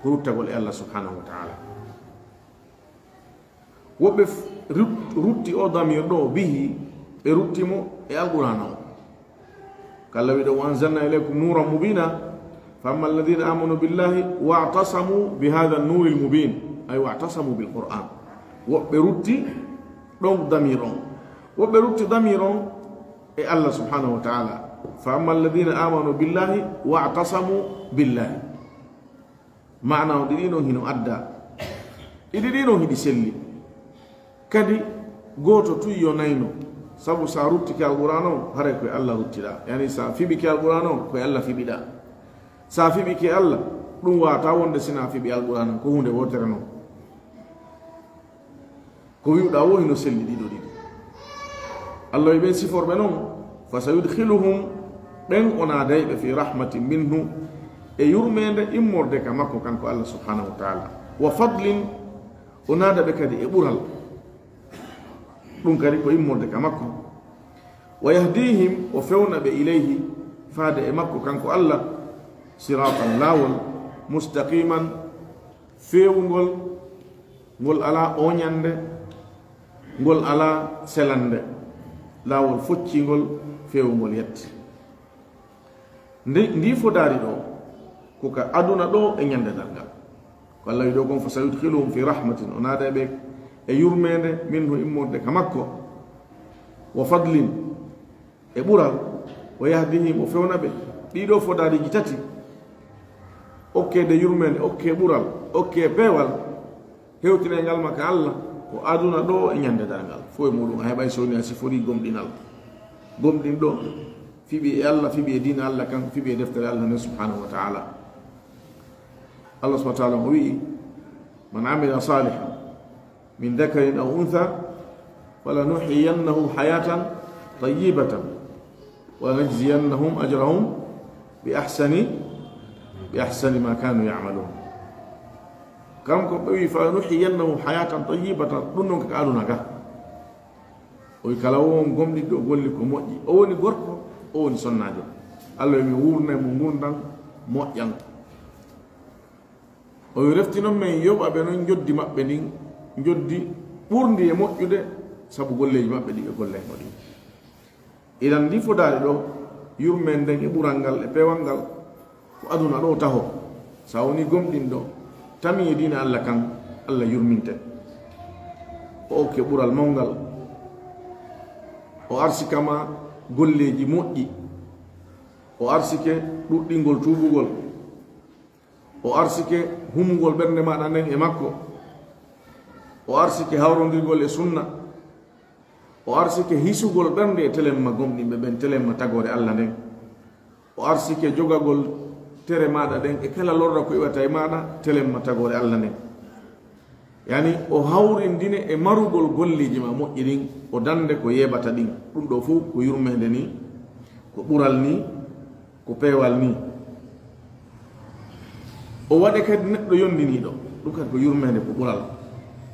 ko ruttagol e Allah subhanahu wa ta'ala. Woɓɓe f-, rut-, rutti o damir ɗo bihi, ɓe rutti mo e Alqur'aana o. Ko Alla wi'i ɗo, "Wa anzalna ilaykum nuran mubina, fa amma alladhina amanu billahi wa'tasamu bi hadha an-nuril mubin", ay wa'tasamu bil Qur'an. Woɓɓe rutti ɗon damir on. Woɓɓe rutti damir on e Allah subhanahu wa ta'ala. "Fa amma alladhina amanu billahi wa'tasamu billahi." Maana on ɗiɗi non hino adda. Ɗiɗi ɗi non hiɗi selli. Kadi gooto tun yo nayno. Sabu sa ruttike Alqur'aana on, haray ko e Allah ruttiɗaa. Yani sa fiɓike Alqur'aana on, ko e Allah fiɓiɗaa. Sa fiɓike Allah, ɗum waata wonde sina fiɓi Alqur'aana on, ko huunde wootere non. Ko wi'uɗaa wo hino selli ɗiɗo ɗiɗi. Allah wi'i ɓen siforɓe non, "Fa sayudkhiluhum", ɓen o naadayɓe, "fi rahmatin minhu", e yurmeende immorde ka makko kanko Allah subhanahu wa ta'ala. "Wa fadlin", o naada ɓe kadi e ɓural. Ɗum kadi ko immorde ka makko. "Wa yahdihim", o fewna ɓe, "ilayhi", faade e makko kanko Allah, "siratan", laawol, "mustaqiman", feewungol, ngol alaa ooñannde, ngol alaa selannde, laawol foccingol, feewungol yetti. Ndi, ndi fodaari ɗo, ko ka aduna ɗo e ñande darngal. Ko Allah wi'i ɗo kon, "Fa sayudkhiluhum fi rahmatin", o naada ɓe e yurmeende, "minhu", immorde ka makko, "wa fadlin", e ɓural, "wa yahdihim", o fewna ɓe. Ɗiɗo fodaariiji tati, okke de yurmeende, okke ɓural, okke peewal, hewtinay ngal ma ka Allah, ko aduna ɗo e ñande darngal. Fof e muɗum a heɓay so woni a siforii gomɗinal. Gomɗinɗo fiɓi e Allah, fiɓi e diina Allah kan, fiɓi e deftere Allah nden subhanahu wa ta'ala. Allah subhanahu wa ta'ala o wi'i, "Man amila salihan min dhakarin aw untha, falanuhyiyannahu hayatan tayyibatan, wa lanajziyannahum ajrahum bi ahsani, bi ahsani ma kanu ya'malun." Kanko ɓe wi'i, "Falanuhyiyannahu hayatan tayyibatan", ɗum non ko ka aduna ka. O wi'i, "Kala wo on gomɗinɗo, o golli ko moƴƴi." O woni gorko, o woni sonnaajo. Allah wi'i, "Mi wuurnay mo ngurndan moƴƴan." O reftinon men yoɓa ɓe non njoddi maɓɓe ndin, njoddi ɓurndi e moƴƴude, sabu golleeji maɓɓe ɗi ɓe gollay mo ɗin. Idan ndi fodaari ɗo, yurmeende nden e ɓural ngal e peewal ngal, ko aduna ɗo taho. Sa woni gomɗinɗo, tami e diina Allah kan, Allah yurminte. O okke ɓural mawngal. O arsika ma golleeji moƴƴi. O arsike ɗuɗɗingol tuubugol, O arsike humugol ɓernde maaɗa nden e makko. O arsike hawrondirgol e sunna. O arsike hisugol ɓernde e telemma gomɗinɓe ɓen, telemma tagoore Allah nden. O arsike jogagol tere maaɗa ɗen e kala lorra ko iwata e maaɗa, telemma tagoore Allah nden. Yani, o hawrindine e marugol golleeji ma moƴƴi ɗin, o dande ko yeɓata ɗin. Ɗum ɗo fof ko yurmeende ni, ko ɓural ni, ko peewal ni. O waɗe kadi neɗɗo yondiniiɗo, ɗum kadi ko yurmeende, ko ɓural.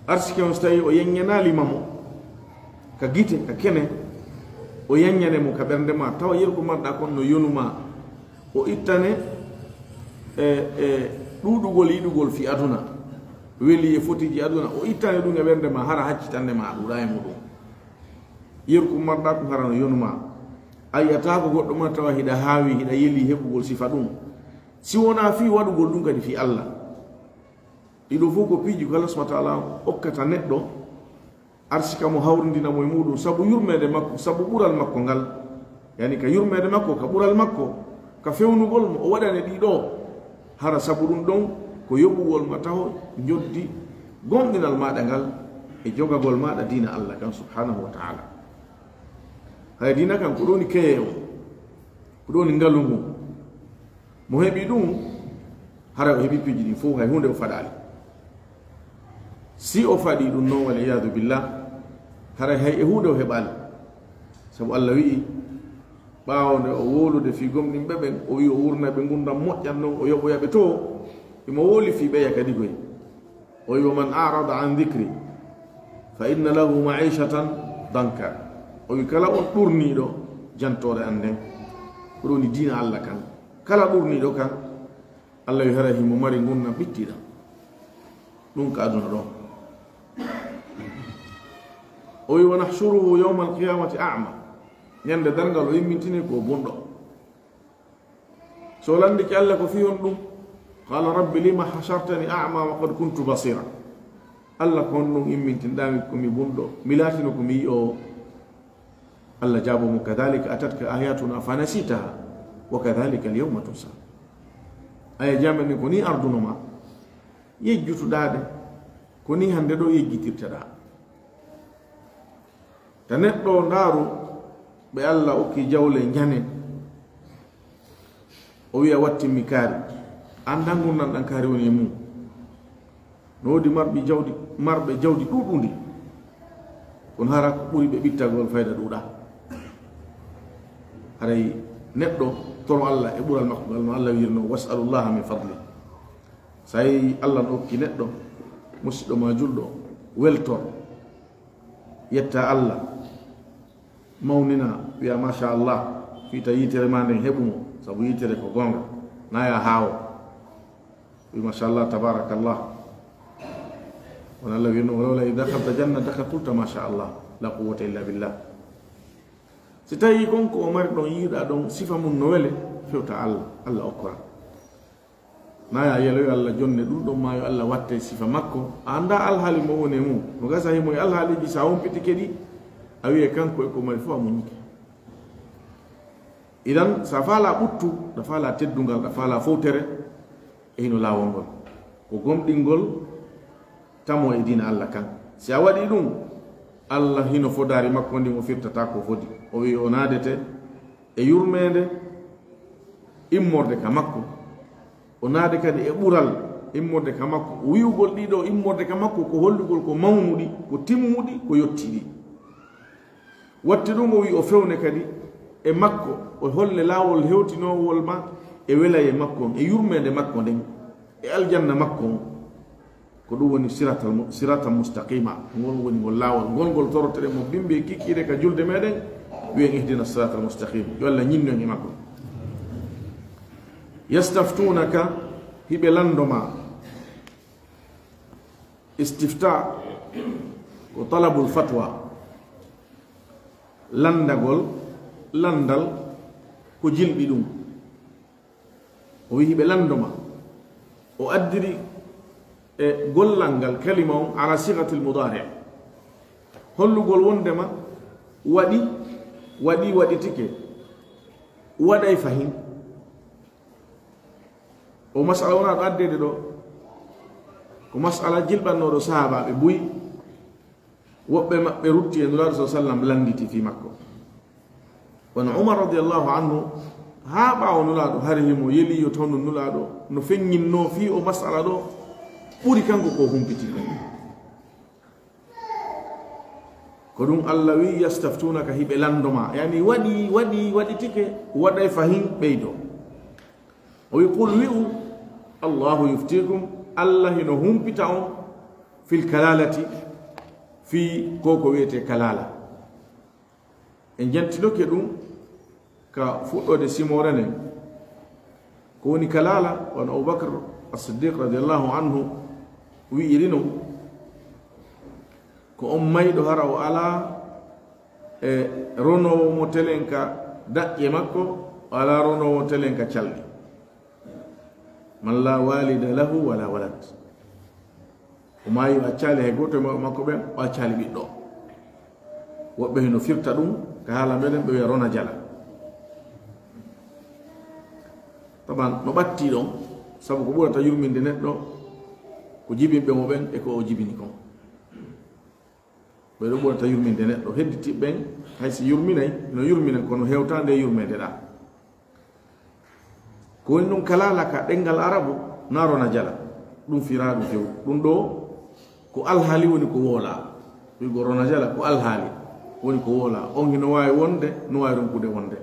Arsike on, so tawi o yeññanaali ma mo ka gite, ka kene, o yeññane mo ka ɓernde ma, tawa yeru ko marɗa kon no yonu ma. O ittane e, e ɗuuɗugol yiɗugol fi aduna, weli e fotiji aduna, o ittane ɗum e ɓernde ma, hara haccitande ma a ɗuuɗa e muɗum. Yeru ko marɗa ko hara no yonu ma. A yi'ata ko goɗɗo ma tawa hiɗa haawi, hiɗa yeli heɓugol sifa ɗum. Si wonaa fii waɗugol ɗum kadi fii Allah. Ɗiɗo fof ko piiji ko Allah subhanahu wa ta'ala okkata neɗɗo, arsika mo, hawrindina mo e muɗum, sabu yurmeende makko, sabu ɓural makko ngal, yani ka yurmeende makko, ka ɓural makko, ka fewnugol mo, o waɗane ɗiɗo. Hara sabu ɗum ɗon ko yoɓugol ma taho njoddi gomɗinal maaɗa ngal e jogagol maaɗa diina Allah kan subhanahu wa ta'ala. Hay diina kan ko ɗoni keye on, ko ɗoni ngalu ngun. Mo heɓi ɗum, haray o heɓi piiji ɗin fof, hay huunde o faɗaali. Si o faɗi ɗum noon, wal iyaadu billah, haray hay e huunde o heɓaali. Sabu Allah wi'i, ɓaawo nde o wowlude fii gomɗinɓe ɓen, o wi'i o wurna ɓe ngurndan moƴƴan, non o yoɓoya ɓe to, himo wowli fii ɓeya kadi koy. O wi'i, "Wa man a'rada an dhikri, fa inna lahu ma'ishatan danka." O wi'i, "Kala on ɗurniiɗo jantoore an nden," ko ɗum woni diina Allah kan. Kala ɗurniiɗo kan, Allah wi'i, "Haray himo mari ngurndan ɓittiiɗan." Ɗum ka aduna ɗon. O wi'i, "Wa nahshuruhu yawmal qiyamati a'ma." Ñande darngal o immintini ko bonɗo. So lanndike Allah ko fii honɗum? Qala, "Rabbi, lima hashartani a'ma wa qad kuntu basira." Allah, ko honɗum immintinɗaa mi ko mi bonɗo, mi laatino ko mi yi'oowo? Allah jaabo mo, "Kadhalika atatka ayatuna fanasitaha, wa kadhalika al-yawma tunsa." Aya jaamen ɗin ko ni arduno ma, yejjutuɗaa ɗe, ko ni hannde ɗo yejjitirteɗaa. Ta neɗɗo ndaaru, ɓe Allah okki jawle njane, o wi'a, "Wattin mi kaari." Anndaa ngurndan ɗan kaari woni e mum. No woodi marɓe jawdi, marɓe jawdi ɗuuɗundi, kono hara ko ɓuri ɓe ɓittagol fayda ɗuuɗaa. Haray neɗɗo toro Allah e ɓural makko ngal, no Allah wi'irno, "Was'alullaha min fadli." Sa yii Allah no okki neɗɗo, musiɗɗo ma julɗo, weltor, yetta Allah, mawnina, wi'a, "Masha Allah," fii ta yitere ma nden heɓu mo, sabu yitere ko goonga, na ya haawo. Wi, "Masha Allah, tabarakallah." Won Allah wi'irno, "Walawla idh dakhalta jannataka qulta masha Allah, la quwwata illa billah." Si tawi kon ko o mari ɗon, yiɗa ɗon, sifa mum no wele, fewta Allah, Allah okkora. Na ya yelo yo Allah jonne ɗum ɗon, ma yo Allah watte sifa makko. A anndaa alhaali mo woni e mum. No gasa himo e alhaaliji, sa wompitike ɗi, a wi'e kanko e ko mari fof a muñike. Idan, sa faala ɓuttu, ɗa faala teddungal, ɗa faala fowtere, e hino laawol ngol. Ko gomɗingol tamo e diina Allah kan. Si a waɗi ɗum, Allah hino fodaari makko ndin o firtata ko fodi. O wi'i o naadete e yurmeende immorde ka makko. O naade kadi e ɓural immorde ka makko. O wi'ugol ɗiɗo immorde ka makko ko hollugol ko mawnuɗi, ko timmuɗi, ko yottiɗi. Watti ɗum o wi'i o fewne kadi e makko, o holle laawol hewtinoowol ma e welaye makko on, e yurmeende makko nden, e aljanna makko on. Ko ɗum woni siratal mu-, siratan mustaqima. Ngol woni ngol laawol, ngol ngol toroteɗen mo bimbi e kikiiɗe ka julde meɗen, wi'en ihdina siratal mustaqim. Yo Allah ñinnu en e makko. Yastaftunaka, hiɓe lanndo ma. Istifta ko talabul fatwa, lanndagol, lanndal ko jilɓi ɗum. O wi'i ɓe lanndo ma. O addiri e gollal ngal kalima on ala sigatil mudari. Hollugol wondema waɗi, waɗi, waɗitike, waɗay fahin. O masala wonaa ɗo addeede ɗo, ko masala jilɓannooɗo sahaabaaɓe buy, woɓɓe maɓɓe rutti e Nulaaɗo sa sallam lannditi fii makko. Kono Umar radiyallahu anhu, haa ɓaawo Nulaaɗo, hari himo yeli yo tawnu Nulaaɗo, no feññinnoo fii o masala ɗo, ɓuri kanko ko humpiti ko. Ko ɗum Allah wi, "Yastaftunaka", hiɓe lanndo ma. Yani waɗi, waɗi, waɗitike, waɗay fahin ɓeydo. O wi, "Qul", wi'u, "Allahu yuftikum", Allah hino humpita on, "fil kalalati", fii ko ko wiyetee kalala. En jantinoke ɗum ka fuɗɗoode simoore nden. Ko woni kalala, wano Abubakar As-Siddiq radiyallahu anhu wi'iri non, ko on mayɗo hara o alaa e ronoowo mo telen ka daƴƴe makko, o alaa ronoowo mo telen ka calɗi. Man la walida lahu wala walad. O maayi, o accaali hay gooto e mawɓe makko ɓen, o accaali ɓiɗɗo. Woɓɓe hino firta ɗum ka haala meɗen, ɓe wi'a rona jala. Taban, no ɓatti ɗon, sabu ko ɓurata yurminde neɗɗo, ko jibinɓe mo ɓen e ko o jibini kon. Ɓe ɗo ɓurata yurminde neɗɗo. Hedditi ɓen, hay si yurminay, no yurminen, kono hewtaande yurmeende ɗaa. Ko woni ɗum kalala ka ɗenngal Arabu, na rona jala. Ɗum firaa ɗum few. Ɗum ɗo, ko alhaali woni ko woolaa. Wi'ugo rona jala, ko alhaali woni ko woolaa. On hino waawi wonde, no waawi ronkude wonde.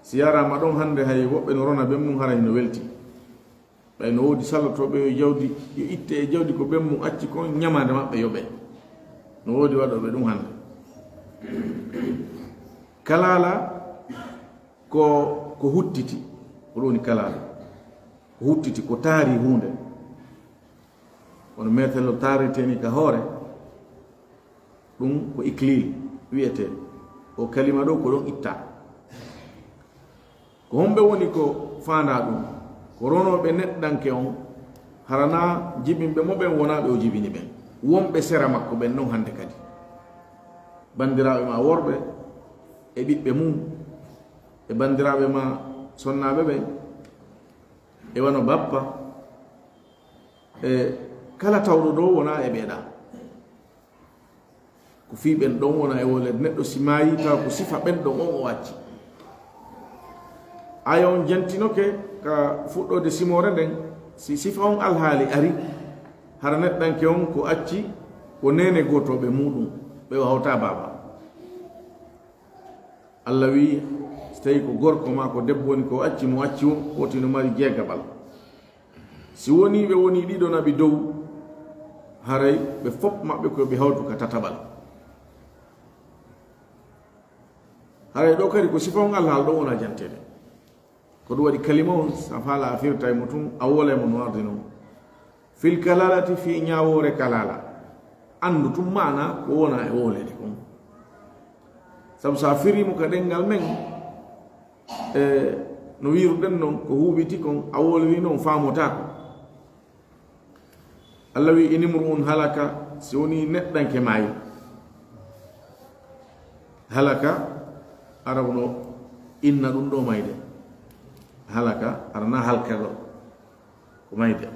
Si yaraama ɗon hannde, hay woɓɓe no rona ɓen mum, hara hino welti. Ɓay no woodi sallotooɓe yo jawdi, yo itte e jawdi ko ɓen mum acci kon, ñamaande maɓɓe yoɓe. No woodi waɗooɓe ɗum hannde. Kalaala ko, ko huttiti, ko ɗum woni kalaala. Ko huttiti, ko taari huunde. Kono meetelo taareteni ka hoore, ɗum ko iklil wiyetee. O kalima ɗo ko ɗon itta. Ko homɓe woni ko faandaa ɗum? Ko ronooɓe neɗɗanke on, hara naa jibinɓe mo ɓen wonaa ɓe o jibini ɓen. Wonɓe sera makko ɓen non hannde kadi. Banndiraaɓe ma worɓe e ɓiɓɓe mum, e banndiraaɓe ma sonnaaɓe ɓen, e wano bappa, e kala tawɗo ɗo wonaa e ɓeeɗa. Ko fii ɓen ɗon wona e wolede neɗɗo si maayi, tawa ko sifa ɓen ɗon on o acci. Aya on jantinoke ka fuɗɗoode simoore nden, si sifa on alhaali ari, hara neɗɗanke on ko acci, ko neene gootooɓe muuɗum, ɓe o hawtaa baaba. Allah wi'i, si tawi ko gorko maa ko debbo woni ko acci, mo acci on, woti no mari jeegaɓal. Si wonii ɓe wonii ɗiɗo naɓi dow, haray ɓe fof maɓɓe ko ɓe hawtu ka tataɓal. Haray ɗo kadi ko sifa on Allah, ɗo wona janteede. Ko ɗum waɗi kalima on, sa faala a firtay mo tun, a wolay mo no ardi non. Fil kalalati, fii ñaawoore kalala. Anndu tun maana ko wona e wolede kon. Sabu sa firi mo ka ɗenngal men, e no wiruɗen non, ko huuɓiti kon, a wolwi non, faamotaako. Allah wi, "In imru'un halaka", si woni neɗɗanke maayi. Halaka, Arabu no inna ɗum ɗo mayde. Halaka, ara na halkagol. Ko mayde.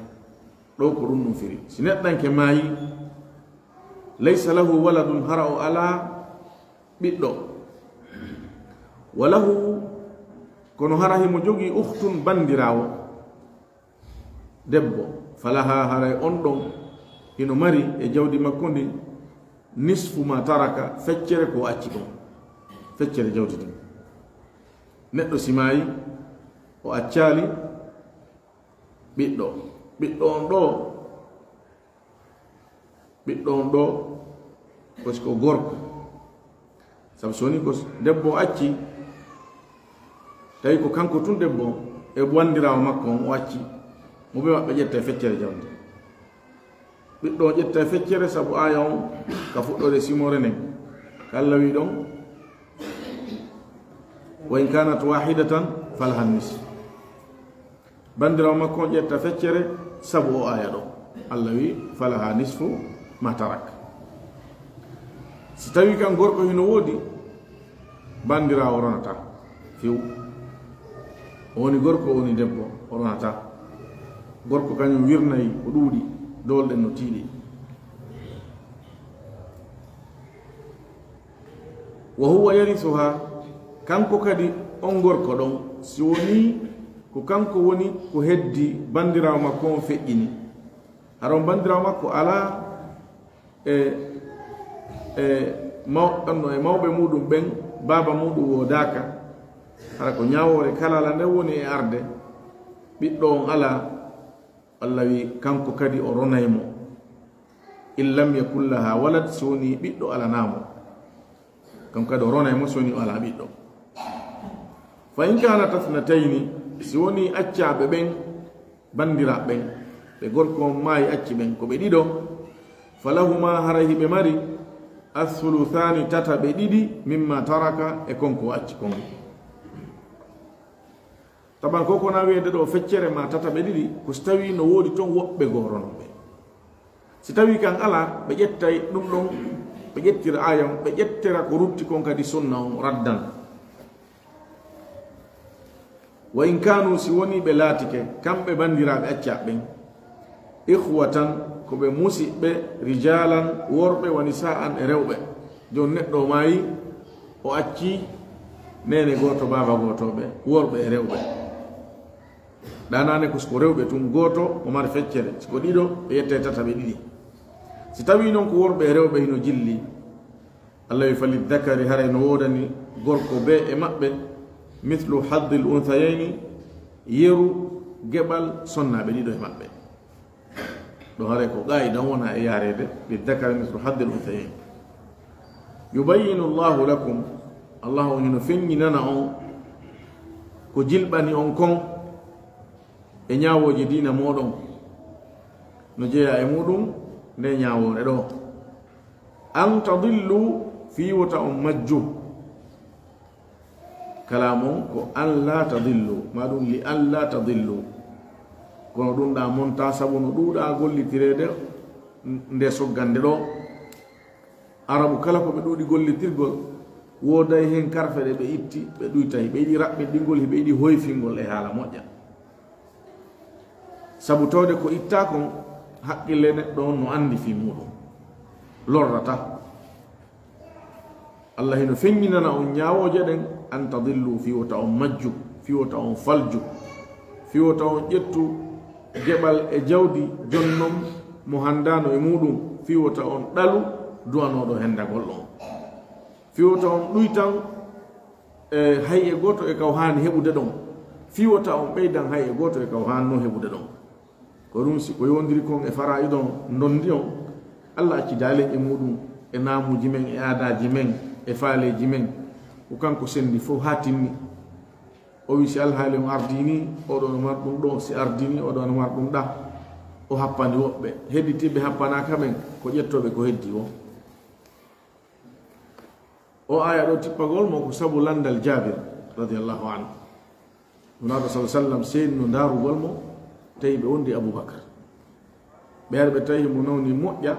Ɗo ko ɗum ɗum firi. Si neɗɗanke maayi, "laysa lahu waladun", hara o alaa ɓiɗɗo. "Wa lahu", kono hara himo jogii, "ukhtun", banndiraawo. Debbo, "falaha", haray on ɗon hino mari e jawdi makko ndin, "nisfu ma taraka", feccere ko o acci kon, feccere jawdi ndin. Neɗɗo si maayi, o accaali ɓiɗɗo, ɓiɗɗo on ɗo, ɓiɗɗo on ɗo, ko si ko gorko. Sabu so woni ko debbo o acci, tawi ko kanko tun debbo on e banndiraawo makko on o acci, mo ɓe maɓɓe ƴetta e feccere jawdi. Ɓiɗɗo on ƴetta e feccere sabu aaya on ka fuɗɗoode simoore nden. Ka Allah wi ɗon, "Wa in kanat wahidatan falaha nisf." Banndiraawo makko on ƴetta feccere sabu o aaya ɗo. Allah wi, "Falaha nisfu ma tarak." Si tawi kan gorko hino woodi, banndiraawo ronata few. O woni gorko, o woni debbo, o ronataa. Gorko kañum wirnay ko ɗuuɗi, doolɗen no tiiɗi. Wa huwa yarisuha, kanko kadi on gorko ɗon, si wonii ko kanko woni ko heddi banndiraawo makko on feƴƴini, hara on banndiraawo makko alaa e, e maw-, ɗonno e mawɓe muuɗum ɓen, baaba muuɗum woodaaka, hara ko ñaawoore kalala nden woni e arde, ɓiɗɗo on alaa, Allah wi kanko kadi o ronay mo, in lam yakun laha walad, si wonii ɓiɗɗo alanaa mo. Kanko kadi o ronay mo si wonii o alaa ɓiɗɗo. Fa in kanata thnatayni, si wonii accaaɓe ɓen, banndiraaɓe ɓen, ɓe gorko on maayi acci ɓen, ko ɓe ɗiɗo, falahuma, haray hiɓe mari, athuluthaani, tataɓe ɗiɗi, mimma taraka, e kon ko o acci kon. Taban ko ko na wiyeede ɗo feccere ma tataɓe ɗiɗi, ko si tawii no woodi toon woɓɓe goo ronooɓe. Si tawii kan alaa, ɓe ƴettay ɗum ɗon, ɓe ƴettira aaya on, ɓe ƴettira ko rutti kon kadi sunna on raddan. Wa in kaanu, si wonii ɓe laatike, kamɓe banndiraaɓe accaaɓe ɓen, ikhwatan, ko ɓe musiɓɓe, rijalan, worɓe, wa nisaan, e rewɓe. Jooni neɗɗo o maayi, o acci neene gooto, baaba gooto ɓe, worɓe e rewɓe. Ɗaanaane ko si ko rewɓe tun, gooto o mari feccere, si ko ɗiɗo, ɓe ƴettay tataɓe ɗiɗi. Si tawii non ko worɓe e rewɓe hino jilli, Allah wi, "Falizzakari, haray no woodani gorko bee e maɓɓe, mithlu haddil unthayayni, yeru geɓal sonnaaɓe ɗiɗo e maɓɓe." Ɗo haray ko qaa'ida wona e yaareede, "Lizzakari mithlu haddil unthayayni." Yubayyinu Allahu lakum, Allah on hino feññinana on ko jilɓani on kon e ñaawooje diina mooɗon, no jeyaa e muuɗum nde ñaawoore ɗo. An tadillu, fii wota on majju. Kalaamu on ko an laa tadillu, maa ɗum li an laa tadillu. Kono ɗum ɗa monta sabu no ɗuuɗa gollitireede nde soggande ɗo. Arabu kala ko ɓe ɗuuɗi gollitirgol, wooday heen karfe ɗe ɓe itti, ɓe ɗuytay. Ɓe yiɗi raɓɓinɗingol, ɓe yiɗi hoyfingol e haala moƴƴa. Sabu tawde ko ittaa kon, haqqille neɗɗo on no anndi fii muuɗum. Lorrata. Allah hino feññinana on ñaawooje ɗen, an tadillu, fii wota on majju, fii wota on falju, fii wota on ƴettu geɓal e jawdi jonnon mo hanndaano e muuɗum, fii wota on ɗalu du'anooɗo hendagol on. Fii wota on ɗuytan, e, hay e gooto e ka o haani heɓude ɗon. Fii wota on ɓeydan hay e gooto e ka o haannoo heɓude ɗon. Ko ɗum, si ko yowondiri kon e faraa'ido on, ndondi on, Allah accidaali en e muuɗum, e naamuuji men, e aadaaji men, e faaleeji men. Ko kanko senndi fof haa timmi. O wi, si alhaali on ardii nii, oɗo no mari ɗum ɗo, si ardii nii, oɗo no mari ɗum ɗa. O happani woɓɓe. Hedditiiɓe happanaaka ɓen, ko ƴettooɓe ko heddii woo. O aaya ɗo tippagol mo ko sabu lanndal Jaabir, radiyallahu anhu. Nulaaɗo, sallallahu alaihi wasallam, seeni no ndaarugol mo, tawi ɓe wondi Abubakar. Ɓe ari, ɓe tawi mo nawni moƴƴa,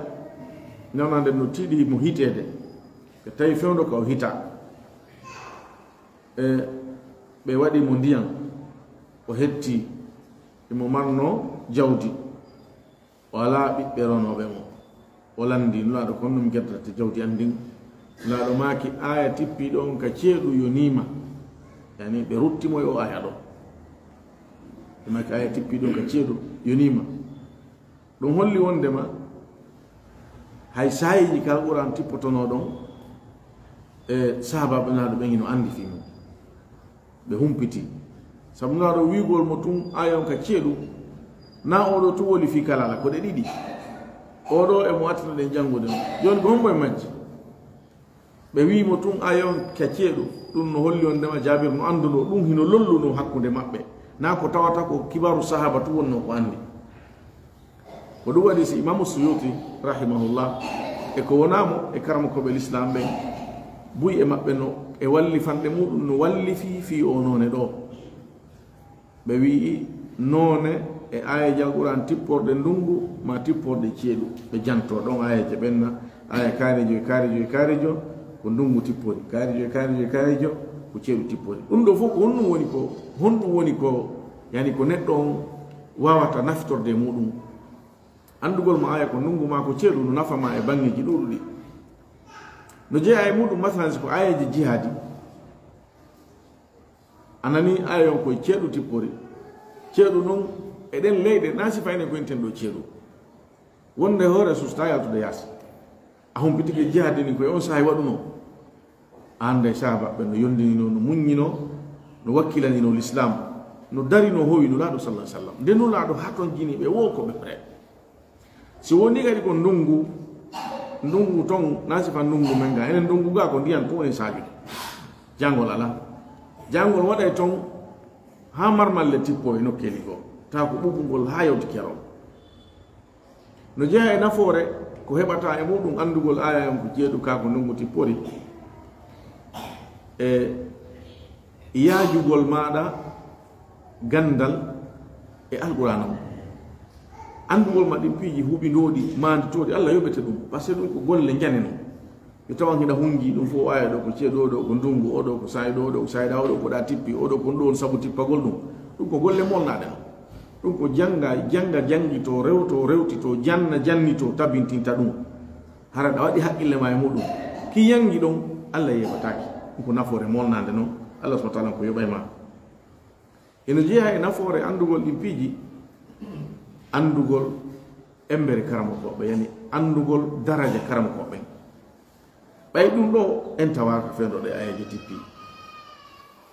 nawnaande no tiiɗi mo hiteede. Ɓe tawi fewndo ka o hita. E ɓe waɗi mo ndiyam, o hetti, imo marno jawdi. O alaa ɓiɓɓe ronooɓe mo. O lanndi Nulaaɗo, "Kono no mi geddata jawdi an ndin?" Nulaaɗo maaki, "Aaya tippiiɗo on ka ceeɗu yonii ma." Yani, ɓe rutti mo e o aaya ɗo. Ɓe maaki, "Aaya tippiiɗo on ka ceeɗu yonii ma." Ɗum holli wondema hay saayiiji ka Alqur'aan tippotonoo ɗon, e sahaabaaɓe Nulaaɗo ɓen hino anndi fii mum. Ɓe humpiti. Sabu Nulaaɗo wi'ugol mo tun aaya on ka ceeɗu, na oɗo tun woni fii kalala, ko ɗe ɗiɗi. Oɗo e mo attina ɗen janngude mo. Jooni ko hombo e majji? Ɓe wi'i mo tun aaya on ka ceeɗu, ɗum no holli wondema Jaabir no anndunoo ɗum, hino lollunoo hakkunde maɓɓe. Na ko tawata ko kibaaru sahaaba tun wonnoo ko anndi. Ko ɗum waɗi si Imaamu Suyuti, rahimahullah, e ko wonaa mo e karamokooɓe Lislaam ɓen, buy e maɓɓe no e wallifanɗe muuɗum no wallifi fii oo noone ɗoo. Ɓe wi'i noone e aayeeje Alqur'aan tipporɗe ndunngu maa tipporɗe ceeɗu. Ɓe jantoo ɗon aayeeje ɓen na, aaya kaarijo e kaarijo e kaarijo ko ndunngu tippori, kaarijo e kaarijo e kaarijo Ko ceeɗu tippori. Ɗum ɗo fof ko honɗum woni ko, honɗum woni ko, yani ko neɗɗo on waawata naftorde e muɗum. Anndugol ma aya ko ndungu ma ko ceeɗu no nafa ma e banngeeji ɗuuɗuɗi. No jeyaa e muɗum, masalan, si ko ayaji jihaadi, a nani aya on koye ceeɗu tippori. Ceeɗu non e ɗen leyɗe, na si fayne ko inten ɗo ceeɗu. Wonde hoore susta yaltude yaasi. A humpitike jihaade ni koye on saahi waɗuno. Annde sahabaɓe no yondinino, no muññino, no wakkilanino l'islam, no darino howi Nulaaɗo sallallahu alaihi wasallam. Nde Nulaaɗo hatonjini ɓe wo ko ɓe prêt. Si woni kadi ko ndungu, ndungu ton, na sifa ndungu men ga. Enen ndungu ga ko ndiyan ko woni saajude. Jangol ala. Jangol waɗay ton ha marmalle tippo e nokkeeli goo. Tawa ko ɓuɓɓungol ha yawti kerol. No jeyaa e nafoore ko heɓata e muɗum anndugol aya on ko ceeɗu ka ko ndungu tippori. E yaajugol maɗa gandal e Alqur'aana on. Anndugol ma ɗin piiji huɓindooɗi, maanditooɗi, Allah yoɓete ɗum. Parce que ɗum ko golle njane non. Yo tawan hina hunji ɗum fof, aya ɗo ko ceeɗu, o ɗo ko ndungu, o ɗo ko saa'i ɗo, o ɗo ko saa'i ɗa, o ɗo ko ɗa tippi, o ɗo ko ɗo on sabu tippagol ɗum. Ɗum ko golle molnaɗe non. Ɗum ko jannga, jannga, janngito, rewto, rewtito, janna, jannito, tabintinta ɗum. Hara ɗa waɗi haqqille ma e muɗum. Ki yangi ɗon, Allah yeɓataake. Ɗum ko nafoore molnande non. Allah subhanahu wa ta'ala ko yoɓay ma. Eno jeyaa e nafoore anndugol ɗin piiji, anndugol embere karamokooɓe, yani anndugol daraja karamokooɓe ɓen. Ɓay ɗum ɗo en tawaaka fendo ɗe ayaji tippi.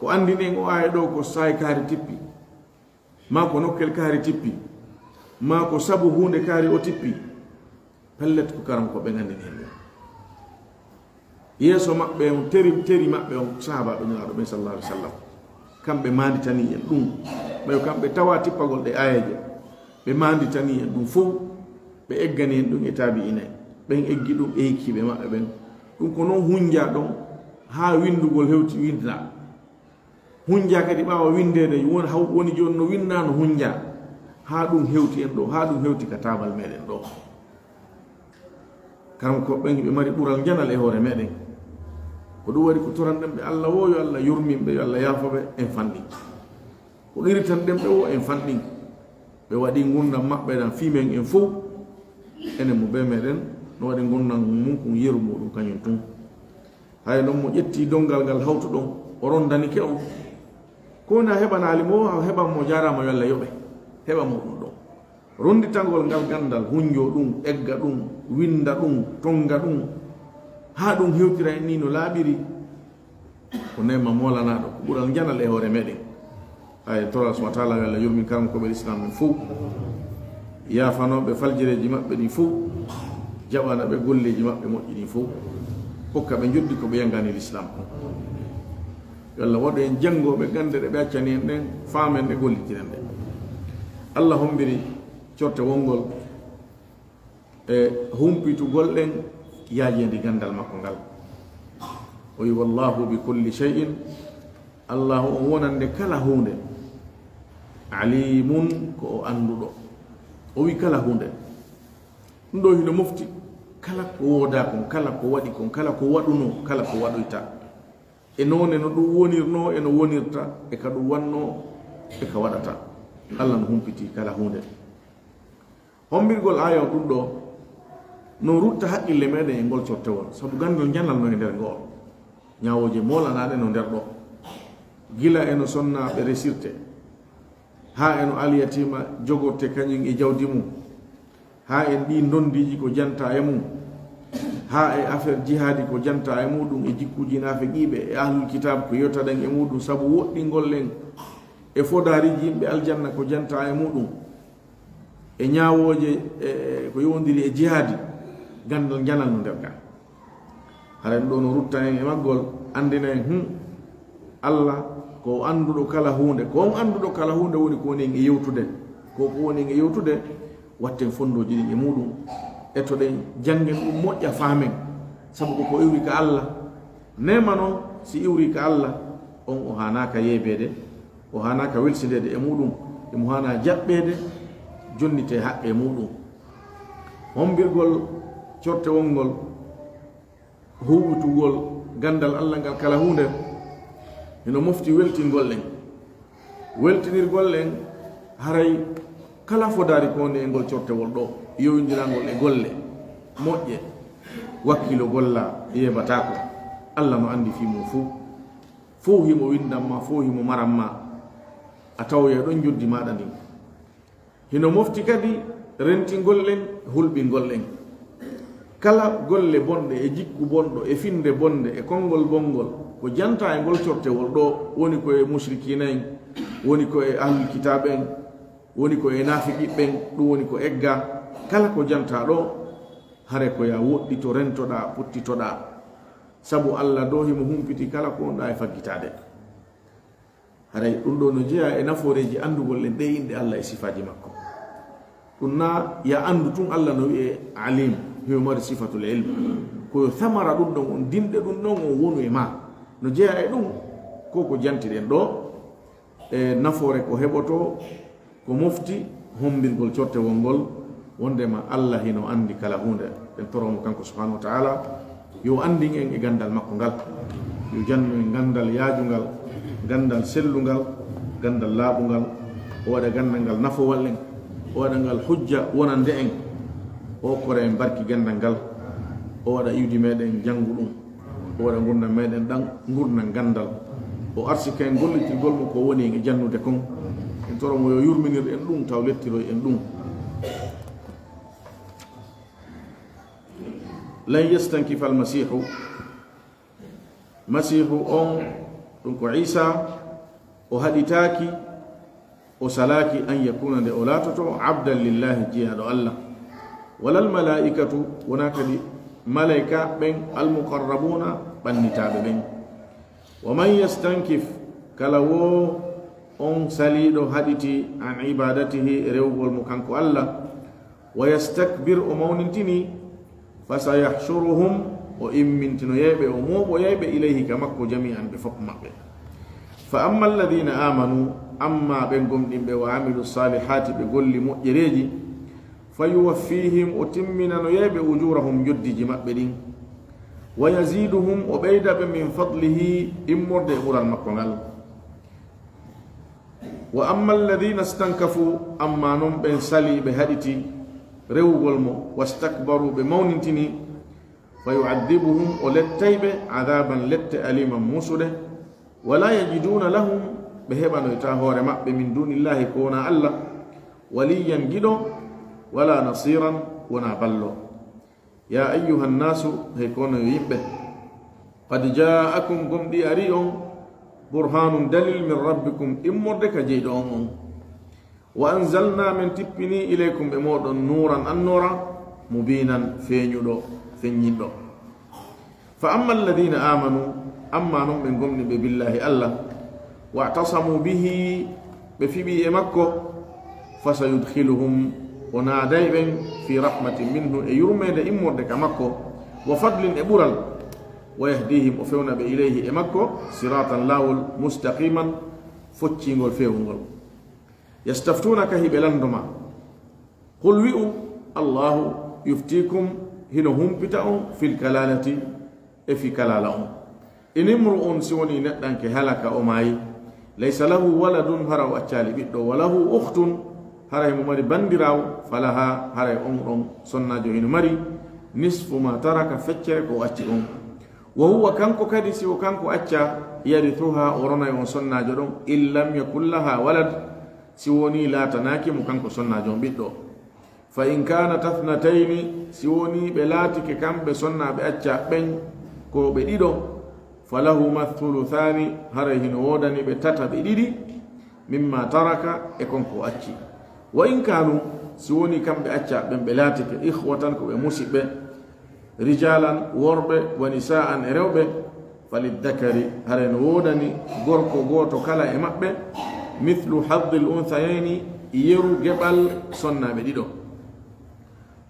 Ko anndini en o aya ɗo ko saay kaari tippi, maa ko nokkel kaari tippi, maa ko sabu huunde kaari o tippi. Pellet ko karamokooɓe ɓen anndini en ɗum. Yeeso maɓɓe on, teri, teri maɓɓe on, sahaabaaɓe Nulaaɗo ɓen sallallahu alaihi wasallam. Kamɓe maanditani en ɗum. Ɓayo kamɓe tawa tippagol ɗe aayeeje. Ɓe maanditani en ɗum fow. Ɓe eggani en ɗum e taabi'ina en. Ɓen eggi ɗum e hikkiiɓe maɓɓe ɓen. Ɗum ko non hunjaa ɗon haa winndugol hewti winnda. Hunjaa kadi ɓaawo winndeede, won haw-, woni jooni no winnaa, no hunjaa. Haa ɗum hewti en ɗo, haa ɗum hewti ka taabal meɗen ɗo. Karamokooɓe ɓen, ɓe mari ɓural njanal e hoore meɗen. Ko ɗum waɗi ko toranɗen ɓe Allah wo, yo Allah yurmin ɓe, yo Allah yaafo ɓe, en fanɗin. Ko qiritanɗen ɓe wo, en fanɗin. Ɓe waɗi ngurndan maɓɓe ɗan fii men en fow. Enen mo bee meɗen, no waɗi ngurndan mum kun yeru muɗum kañum tun. Hay non mo ƴetti donngal ngal hawtuɗon, o rondanike on. Ko woni a heɓanaali mo, a heɓan mo, jaaraama, yo Allah yoɓe. Heɓa mo ɗum ɗon. Ronditangol ngal ganndal, hunjo ɗum, egga ɗum, winnda ɗum, tonnga ɗum, haa ɗum hewtira en ni no laaɓiri. Ko neema moolanaaɗo, ko ɓural njanal e hoore meɗen. Hay, en tora subhanahu wa ta'ala yo Allah yurmin karamokooɓe Lislaam men fow, yaafanooɓe faljireeji maɓɓe ɗin fow, jaɓana ɓe golleeji maɓɓe moƴƴi ɗin fow, hokka ɓe njoɓdi ko ɓe yangani Lislaam kon. Yo Allah waɗu en janngooɓe gannde ɗe ɓe accani en ɗen, faamen ɗe, gollitiren ɗe. Allah hombiri cortewol ngol e humpitugol ɗen yaajeendi ganndal makko ngal. O wi, "Wallahu bi kulli shay'in," Allahu on wonande kala huunde, "alimun," ko o annduɗo. O wi kala huunde. Ɗum ɗo hino mofti kala ko woodaa kon, kala ko waɗi kon, kala ko waɗunoo, kala ko waɗoyta. E noone no ɗum wonirnoo, e no wonirta, e ka ɗum wannoo, e ka waɗata. Allah no humpiti kala huunde. Hombirgol aaya on ɗum ɗo, no rutta haqqille meɗen e ngol cortewol, sabu ganndal njanal no e nder ngo'ol. Ñaawooje moolanaaɗe no nder ɗo. Gila e no sonnaaɓe resirte, haa e no alyatiima jogorte kañum e jawdi mum, haa en ɗii ndondiiji ko janta e mum, haa e affaire jihaadi ko janta e muɗum, e jikkuuji naafiqiiɓe e ahlul kitaab ko yotaɗen e muɗum sabu woɗɗingol en e fodaariiji yimɓe aljanna ko janta e muɗum. E ñaawooje, e, e ko yowondiri e jihaadi, ganndal njanal no nder ga. Hara ɗum ɗo no rutta en e maggol, anndina en, hum, Allah ko o annduɗo kala huunde. Ko on annduɗo kala huunde woni ko woni en e yewtude. Ko ko woni en e yewtude, watten fonndooji ɗin e muɗum. Etoɗen, janngen ɗum moƴƴa faamen. Sabu ko ko iwri ka Allah. Neema noon, si iwri ka Allah, on o haanaaka yeebeede. O haanaaka welsindeede e muɗum, imo haanaa jaɓɓeede, jonnitee haqqee muɗum. Hombirgol cortewol ngol, huuɓitugol ganndal Allah ngal kala huunde, Hino mofti weltingol en. Weltinirgol en, haray kala fodaari ko woni e ngol cortewol ɗo, yowindirangol e golle moƴƴe, wakkilo golla, yeebataako. Allah no anndi fii mum fuu. Fow himo windan ma, fow himo maran ma. A tawoya ɗon njoddi maaɗa ndin. Hino mofti kadi rentingol en, hulɓingol en. Kala golle bonɗe e jikku bonɗo e finnde bonnde e konngol bonngol, ko jantaa e ngol cortewol ɗo, woni ko e musrikiina en, woni ko e ahlul kitaabe en, woni ko e naafiqiɓɓe en, ɗum woni ko egga. Kala ko jantaa ɗo, hare ko ya woɗɗito, rentoɗaa, pottitoɗaa. Sabu Allah ɗo himo humpiti kala ko wonɗaa e faggitaade. Haray ɗum ɗo no jeyaa e nafooreeji anndugol en ɗee inɗe Allah e sifaaji makko. Ɗum na ya anndu tun Allah no wi'ee Alim, himo mari sifatul ilm. Ko yo samara ɗum ɗon on, dinɗe ɗum ɗon on wonu e maa. No jeyaa e ɗum, ko ko jantiɗen ɗo, e nafoore ko heɓotoo, ko mofti hombirgol cortewol ngol, wondema Allah hino anndi kala huunde. En toro mo kanko subhanahu wa ta'ala, yo anndin en e ganndal makko ngal, yo jannu en ganndal yaajungal, ganndal sellungal, ganndal laaɓungal, o waɗa ganndal ngal nafowal en, o waɗa ngal hujja wonande en, o okkora en barki ganndal ngal, o waɗa iwdi meɗen janngu ɗum. O waɗa ngurndan meɗen ɗan ngurndan ganndal. O arsika en gollitirgol mo ko woni en e jannude kon. En toro mo yo yurminir en ɗum, taw lettiroy en ɗum. Lan yastankifa almasihu, Masihu on, ɗum ko Isa, o haɗitaaki, o salaaki an yakuna nde o laatoto abdan lillahi jiyaaɗo Allah. Walal malaa'ikatu, wonaa kadi malayka ɓen almuqarrabuuna ɓannitaaɓe ɓen. Wa man yastankif, kala wo on saliiɗo haɗiti an ibaadatihi e rewugol mo kanko Allah, wa yastakbir o mawnintini, fasayahshuruhum o immintinoyayɓe o mooɓoyayɓe ilayhi ka makko jami'an ɓe fof maɓɓe. Fa amma alladhina amanu, amma ɓen gomɗinɓe wa amilu salihati ɓe golli moƴƴereeji, fa yuwaffihim o timminanoyayɓe ujurahum njoddiji maɓɓe ɗin, wa yaziduhum o ɓeyda ɓe min fadlihi immorde e ɓural makko ngal. Wa amma alladhina stankafu, amma non ɓen sali ɓe haɗiti rewugol mo, wastakbaru ɓe mawnintini, fa yu'adhibuhum o lettay ɓe adhaban lette aliman musuɗe, wala yajiduna lahum ɓe heɓanoyta hoore maɓɓe min dunillahi ko wona Allah, waliyan giɗo, wala nasiran wona ballo. Ya ayyuhan nasu, hey kono yo yimɓe, qad ja'akum gomɗi ari on, burhanun dalil min rabbikum immorde ka jeyɗo on on. Wa anzalna min tippini ilaykum ɓe moɗon nuran annora, mubinan feeñuɗo, feññinɗo. Fa amma alladhina amanu, amma non ɓe gomɗinɓe billahi Allah, wa'tasamu bihi, ɓe fiɓi e makko, fasayudkhiluhum, o naaday ɓen fi rahmatin minhu, e yurmeende immorde ka makko, wa fadlin e ɓural, wa yahdihim, o fewna ɓe ilayhi e makko, siratan laawol, mustaqiman, foccingol feewungol. Yastaftunaka hiɓe lanndo ma. Qul wi'u, Allahu yuftikum hino humpita on fil kalalati e fi kalala on. In imru'un si woni neɗɗanke halaka o maayi, laysa lahu waladun hara o accaali ɓiɗɗo, wa lahu ukhtun hara himo mari bandiraawo, falaha hara on ɗon sonnaajo hino mari nisfu ma taraka feccere ko o acci on. Wa huwa kanko kadi si o kanko acca yarithuha o ronay on sonnaajo ɗon in lam yakun laha walad si woni laatanaaki mo kanko sonnaajo on ɓiɗɗo. Fa in kanat athnatayni, si woni ɓe laatike kamɓe sonnaaɓe acca ɓen ko ɓe ɗiɗo, falahuma thuluthani, haray hino woodani ɓe tata ɓe ɗiɗi, mimma taraka, e kon ko acci. Wa in kanu, si woni kamɓe acca ɓen ɓe laatike ikhwatan ko ɓe musiɓɓe, rijalan worɓe, wa nisaan e rewɓe, faliddakari, haray no woodani gorko gooto kala e maɓɓe, mithlu haddil unthayayni, yeru geɓal sonnaaɓe ɗiɗo.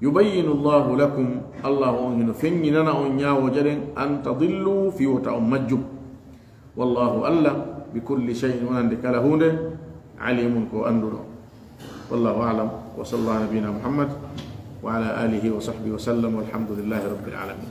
Yubayyinu Allahu lakum, Allahu on hino feññinana on ñaawooje ɗen, an tadillu, fii wota on majju. Wallahu Allah, bi kulli shay'in, wonande kala huunde, alimun, ko annduɗo. Wallahu a'lam, wa sallallahu ala nabiyyina Muhammad, wa ala alihi wa sahbihi wa sallam, walhamdulillahi rabbil alamin.